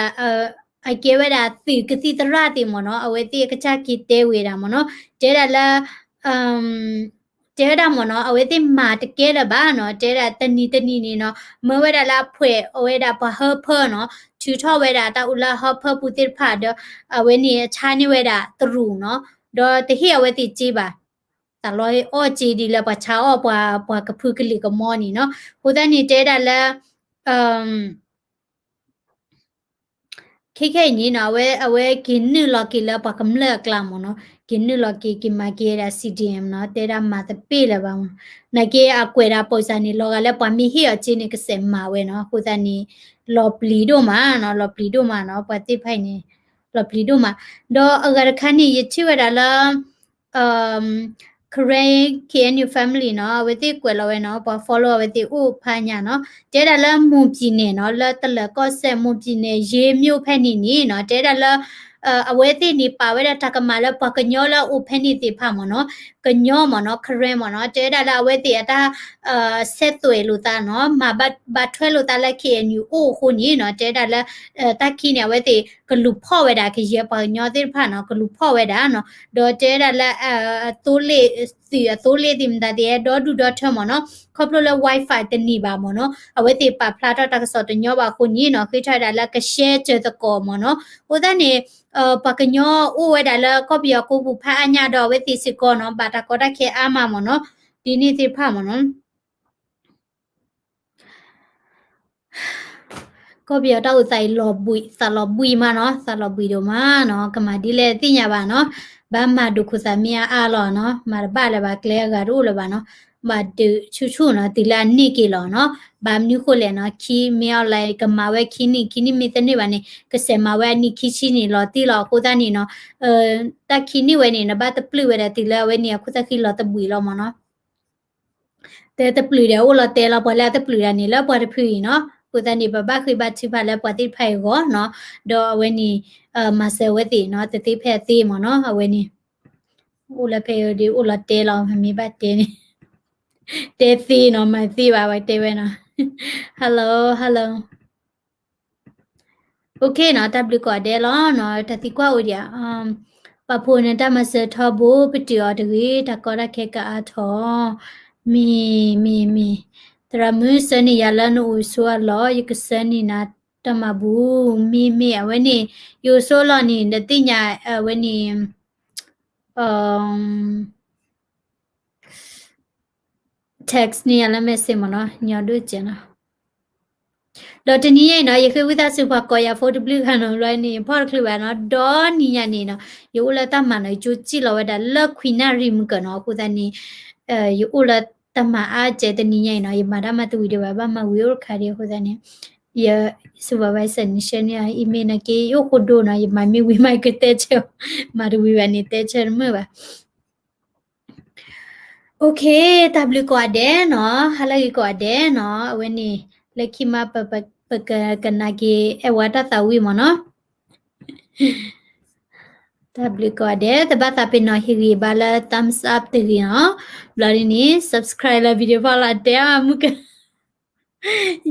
အကဲဝဲဒၣ်သုးကသံၣ်သရၣ်သ့ၣ်မ့ၢ်နီၤ အဝဲသ့ၣ်အကစၢ်က့ၤတဲဝဲဒၣ်မ့ၢ်နီၤ တဲဒၣ်လၢ တဲဝဲဒၣ်မ့ၢ်နီၤ အဝဲသ့ၣ်မၤတကဲလၢၤဘၣ်နီၤ တဲဒၣ်တနံၤတနံၤန့ၣ်နီၤ မၢဝဲဒၣ်လၢအဖှဲးအဝဲဒၣ်ပှၤဟၢဖၢနီၤ ထုးထီၣ်ဝဲဒၣ်တၢ်အူလၢအဟၢဖၢပူၤသ့ၣ်တဖၣ်ဒီး အဝဲန့ၣ်အဆါန့ၢ်ဝဲဒၣ်တရူးနီၤ ဒီးတဟ့ၣ်အဝဲသ့ၣ်စ့ဘၣ် သးလီအီၣ်စ့ဒ်လၢပှၤဆါအီၣ်ပှၤ ပှၤကဖုကလံၤကမီန့ၣ်နီၤ အဃိသတးန့ၣ်တဲဒၣ်လၢ ခဲခဲအံၤန့ၣ်နီၤ အဝဲ အဝဲက့ၤနုာ်လီၤက့ၤလၢပှၤကမျၢၢ်အကျါမ့ၢ်နီၤ က့ၤနုာ်လီၤက့ၤ က့ၤမၤက့ၤဝဲဒၣ် CDM နီၤ တဲဒၣ်မၤတပ့ၢ်လၢၤဘၣ်မ့ၢ်နီၤ နာ်က့အကွဲးဒၣ်ပိာ်စၢ်န့ၣ် လီၤဂာ်လၢပှၤမ့ၢ်ဟ့ၣ်အီၤစ့န့ၣ် ကစဲးမၤဝဲနီၤ အဃိသတးန့ၣ် လီၤပျံၤဒိၣ်မးနီၤ လီၤပျံၤဒိၣ်မးနီၤ ပှၤသ့ၣ်တဖၣ်အံၤန့ၣ် လီၤပျံၤဒိၣ်မး ဒီးအဂၤတခါန့ၣ် ယထံၣ်ဝဲဒၣ်လၢ Karen KNU family နီၤ အဝဲသ့ၣ်ကွဲးလီၤဝဲနီၤ ပှၤ follow အဝဲသ့ၣ်အိၣ်ဖးညါနီၤ တဲဒၣ်လၢမွန်ပြည်နယ်နီၤ လၢတလၢၤကီၢ်စဲၣ် မွန်ပြည်နယ် ရေးမြို့ ဖဲန့ၣ်န့ၣ်နီၤ တဲဒၣ်လၢ အဝဲသ့ၣ်န့ၣ်ပာ်ဝဲဒၣ်တၢ်ကမၣ်လၢပှၤကညီလၢအအိၣ်ဖဲန့ၣ်သ့ၣ်တဖၣ်မ့ၢ်နီၤ ကညီမ့ၢ်နီၤ Karen မ့ၢ်နီၤ တဲဒၣ်လၢအဝဲသ့ၣ်အတၢ် ဆက်သွယ်လိာ်သးနီၤ မၤဘၣ်ထွဲလိာ်သးလၢ KNU အိၣ်အဃိန့ၣ်နီၤ တဲဒၣ်လၢ တၢ်ခံန့ၣ် အဝဲသ့ၣ်ကလူၤဖီၣ်ဝဲဒၣ် ကယဲၢ်ပှၤကညီသ့ၣ်တဖၣ်နီၤ ကလူၤဖီၣ်ဝဲဒၣ်နီၤ ဒီးတဲဝဲဒၣ်လၢ အသိလ့ၣ် သုးအသိလ့ၣ်သ့ၣ်မတၤသ့ၣ် ဒီဒူၣ်ဒီထၢမ့ၢ်နီၤ ခီဖျိလၢ Wi-Fi တန့ၢ်ဘၣ်မ့ၢ်နီၤ အဝဲသ့ၣ်ပာ်ဖျါထီၣ်တၢ်ကစီၣ်တညီဘၣ်အဃိန့ၣ်နီၤ ဃ့ထီၣ်ဝဲဒၣ်လၢကရှဲစၢၤသကိးမ့ၢ်နီၤ အဃိသတးန့ၣ် ပှၤကညီအိၣ်ဝဲဒၣ်လၢကီၢ်ပယီၤကိးပူၤဖးအါညါဒီးအဝဲသ့ၣ်စ့ၢ်ကီးနီၤ ဘၣ်တၢ်ကီတၢ်ခဲအါမးမ့ၢ်နီၤ ဒ်န့ၣ်သ့ၣ်တဖၣ်မ့ၢ်နီၤ ကီၢ်ပယီၤတၢ်အိၣ်သးအံၤလီၤဘှံး သးလီၤဘှံးမးနီၤ သးလီၤဘှံးဒိၣ်မးနီၤ ကမၤဒ်လဲၣ်သ့ၣ်ညါဘၣ်နီၤ ဘၣ်မၤဒိၣ်ခိၣ်သးမ့ၢ်အါအါလီၤနီၤ မၤတဘၣ်လၢၤဘၣ် ကျဲအဂၤတအိၣ်လၢၤဘၣ်နီၤ ဘၣ်ဒုးဆူၣ်ဆူၣ်နီၤ တုၤလၢအန့ၢ်က့ၤလီၤနီၤ ဘၣ်မနုၤဃိလဲၣ်နီၤ ခံမ့ၢ်အီၤလဲၣ် ကမၤဝဲခံနံၣ် ခံနံၣ်မ့ၢ်တန့ၢ်ဘၣ်န့ၣ် ကစဲးမၤဝဲအနံၣ်ခံဆံန့ၣ်လီၤတံၢ်လီၤ အဃိသတးန့ၣ်နီၤ တၢ်ခံနံၣ်ဝဲန့ၣ် နဘၣ်တပျုာ်ဝဲဒၣ်တုၤလၢအဝဲန့ၣ် အခိၣ်သၣ်ခံလီၤတဘှံးလီၤမ့ၢ်နီၤ တဲတပျုာ်ဒီးအိၣ်လီၤတဲလီၤ ပှၤလၢအတပျုာ်တၢ်န့ၣ် လၢပှၤတဖုအံၤနီၤ အဃိသတးန့ၣ် ပဘၣ်ဃ့ဘါထုကဖၣ်လၢပှၤသ့ၣ်တဖၣ်အံၤအဂီၢ်နီၤ ဒီးအဝဲန့ၣ် မၤစၢၤအဝဲသ့ၣ်နီၤ တသ့ဖဲအသ့မ့ၢ်နီၤ အဝဲန့ၣ် အိၣ်လၢဖဲအံၤဒီးအိၣ်လီၤတဲလီၤ မ့ၢ်ဘၣ်တဲန့ၣ် တဲသ့နီၤ မၤသ့ဘၣ် ပှၤတဲဝဲနီၤ hello hello OK နီၤ တၢ်ဘျုးကိးဂၤဒဲးလီၤနီၤ တၢ်သံကွၢ်အိၣ်ဒံးဧါ ပာ်ဖှိၣ်န့ၣ်တၢ်မၤစၢၤထီဘိ ပတုာ်အီၤတဂ့ၤ တၢ်ကီတၢ်ခဲကအါထီၣ် မ့ၢ် မ့ၢ် မ့ၢ် သရၣ်မုၣ်ဆၢန့ၢ်ယၤလၢနအိၣ်ဆိးအလီၢ် ယကဆှၢန့ၢ်နၤတၢ်မၤဘူၣ် မ့ၢ် မ့ၢ် အဝဲန့ၣ် ယအိၣ်ဆိးအလီၢ်န့ၣ် နသ့ၣ်ညါအဝဲန့ၣ် text န့ၢ်ယၤလၢ message မ့ၢ်နီၤ ညီဒိၣ်စဲးနီၤ ဒီးတနံၤညါအံၤနီၤ ယဃ့ဝံသးစူၤပှၤကိးယၤ phone တဘျုးဂၤနီၤ ဘျီန့ၣ် ဖီၣ်တချုးဘၣ်နီၤ ဒီနံၤညါန့ၣ်နီၤ ယအိၣ်လၢတၢ်မၤနီၤ ယကၠိစံၣ်လီၤဝဲဒၣ်လၢခွံနၣ်ရံၣ်မုၢ်ကၢနီၤ အဃိသတးန့ၣ် ယအိၣ်လၢတၢ်မၤအါကဲတနံၤညါအံၤနီၤ ယမၤတၢ်မၤတဝံၤဒံးဘၣ် ဘၣ်မၤဝံၤအိၣ်တခါဒံး အဃိသတးန့ၣ် ယ supervisor န့ၣ် ဆှၢန့ၢ်အီၤ email နာ်က့ ယအိၣ်ဃိဒိနီၤ ယမၤမ့ၢ်ဝံၤမး ယကတဲဆၢ မၤတဝံၤဘၣ်န့ၣ် တဲဆၢတမုာ်ဘၣ် OK တၢ်ဘျုးကိးဂၤဒဲးနီၤ ဟါလၢဂ့ၤကိးဂၤဒဲးနီၤ အဝဲန့ၣ် လၢခံမး ပကကနၣ်က့ၤ အဲၣ်ဝဲတၢ်သးဝံၣ်မ့ၢ်နီၤ တၢ်ဘျုးကိးဂၤဒဲး တဘၣ်သးပ့ၤနီၣ်ဟ့ၣ်ဂံၢ်ဘါလၢ thumbs up တဂ့ၤနီၤ ဘျီဒ်န့ၣ် subscribe လၢ video ဖီလာ်တဲအါမုၢ်က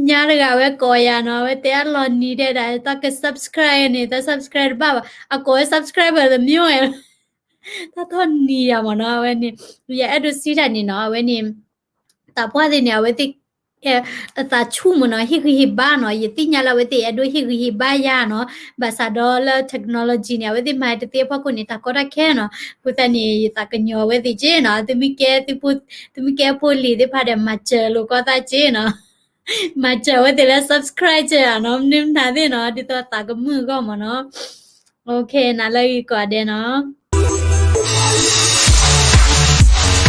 ညါတဂၤဝဲကိးယၤနီၤ အဝဲတဲအါလီၤနံၤဒဲးဒၣ် တၢ်က subscribe န့ၣ် တၢ် subscribe တဘၣ်ဘၣ် အကိးဝဲ subscriber တမ့ၢ်ဝဲ တၢ်ထီၣ်နံၤယၤမ့ၢ်နီၤ အဝဲန့ၣ် ယအဲၣ်ဒိးစံးတၢ်န့ၣ်နီၤ အဝဲန့ၣ် သးပှၢ်သ့ၣ်န့ၣ် အဝဲသ့ၣ် အသးဆူၣ်မးနီၤ, ဟ့ၣ်ဂံၢ်ဟ့ၣ်ဘါနီၤ. ယသ့ၣ်ညါလၢအဝဲသ့ၣ်အဲၣ်ဒိးဟ့ၣ်ဂံၢ်ဟ့ၣ်ဘါယၤနီၤ. ဘၣ်ဆၣ်ဒီးလၢ technology န့ၣ် အဝဲသ့ၣ်မၤတသ့အဖီခိၣ်န့ၣ် တၢ်ကီတၢ်ခဲနီၤ. အဃိသတးန့ၣ် ယသးကညီၤအဝဲသ့ၣ်က့နီၤ. သုမ့ၢ်ကဲ သုမ့ၢ်ကဲဖိလံၤသ့ၣ်တဖၣ်ဒီး မၤစၢၤလိာ်ကီသးက့နီၤ. မၤစၢၤအဝဲသ့ၣ်လၢ subscribe စၢၤနီၤ, မနုၤမနုၤသ့ၣ်နီၤ, ဒ်သိးသးကမုာ်အဂီၢ်မးနီၤ. နၤလၢဂ့ၤကိးဂၤဒဲးနီၤ.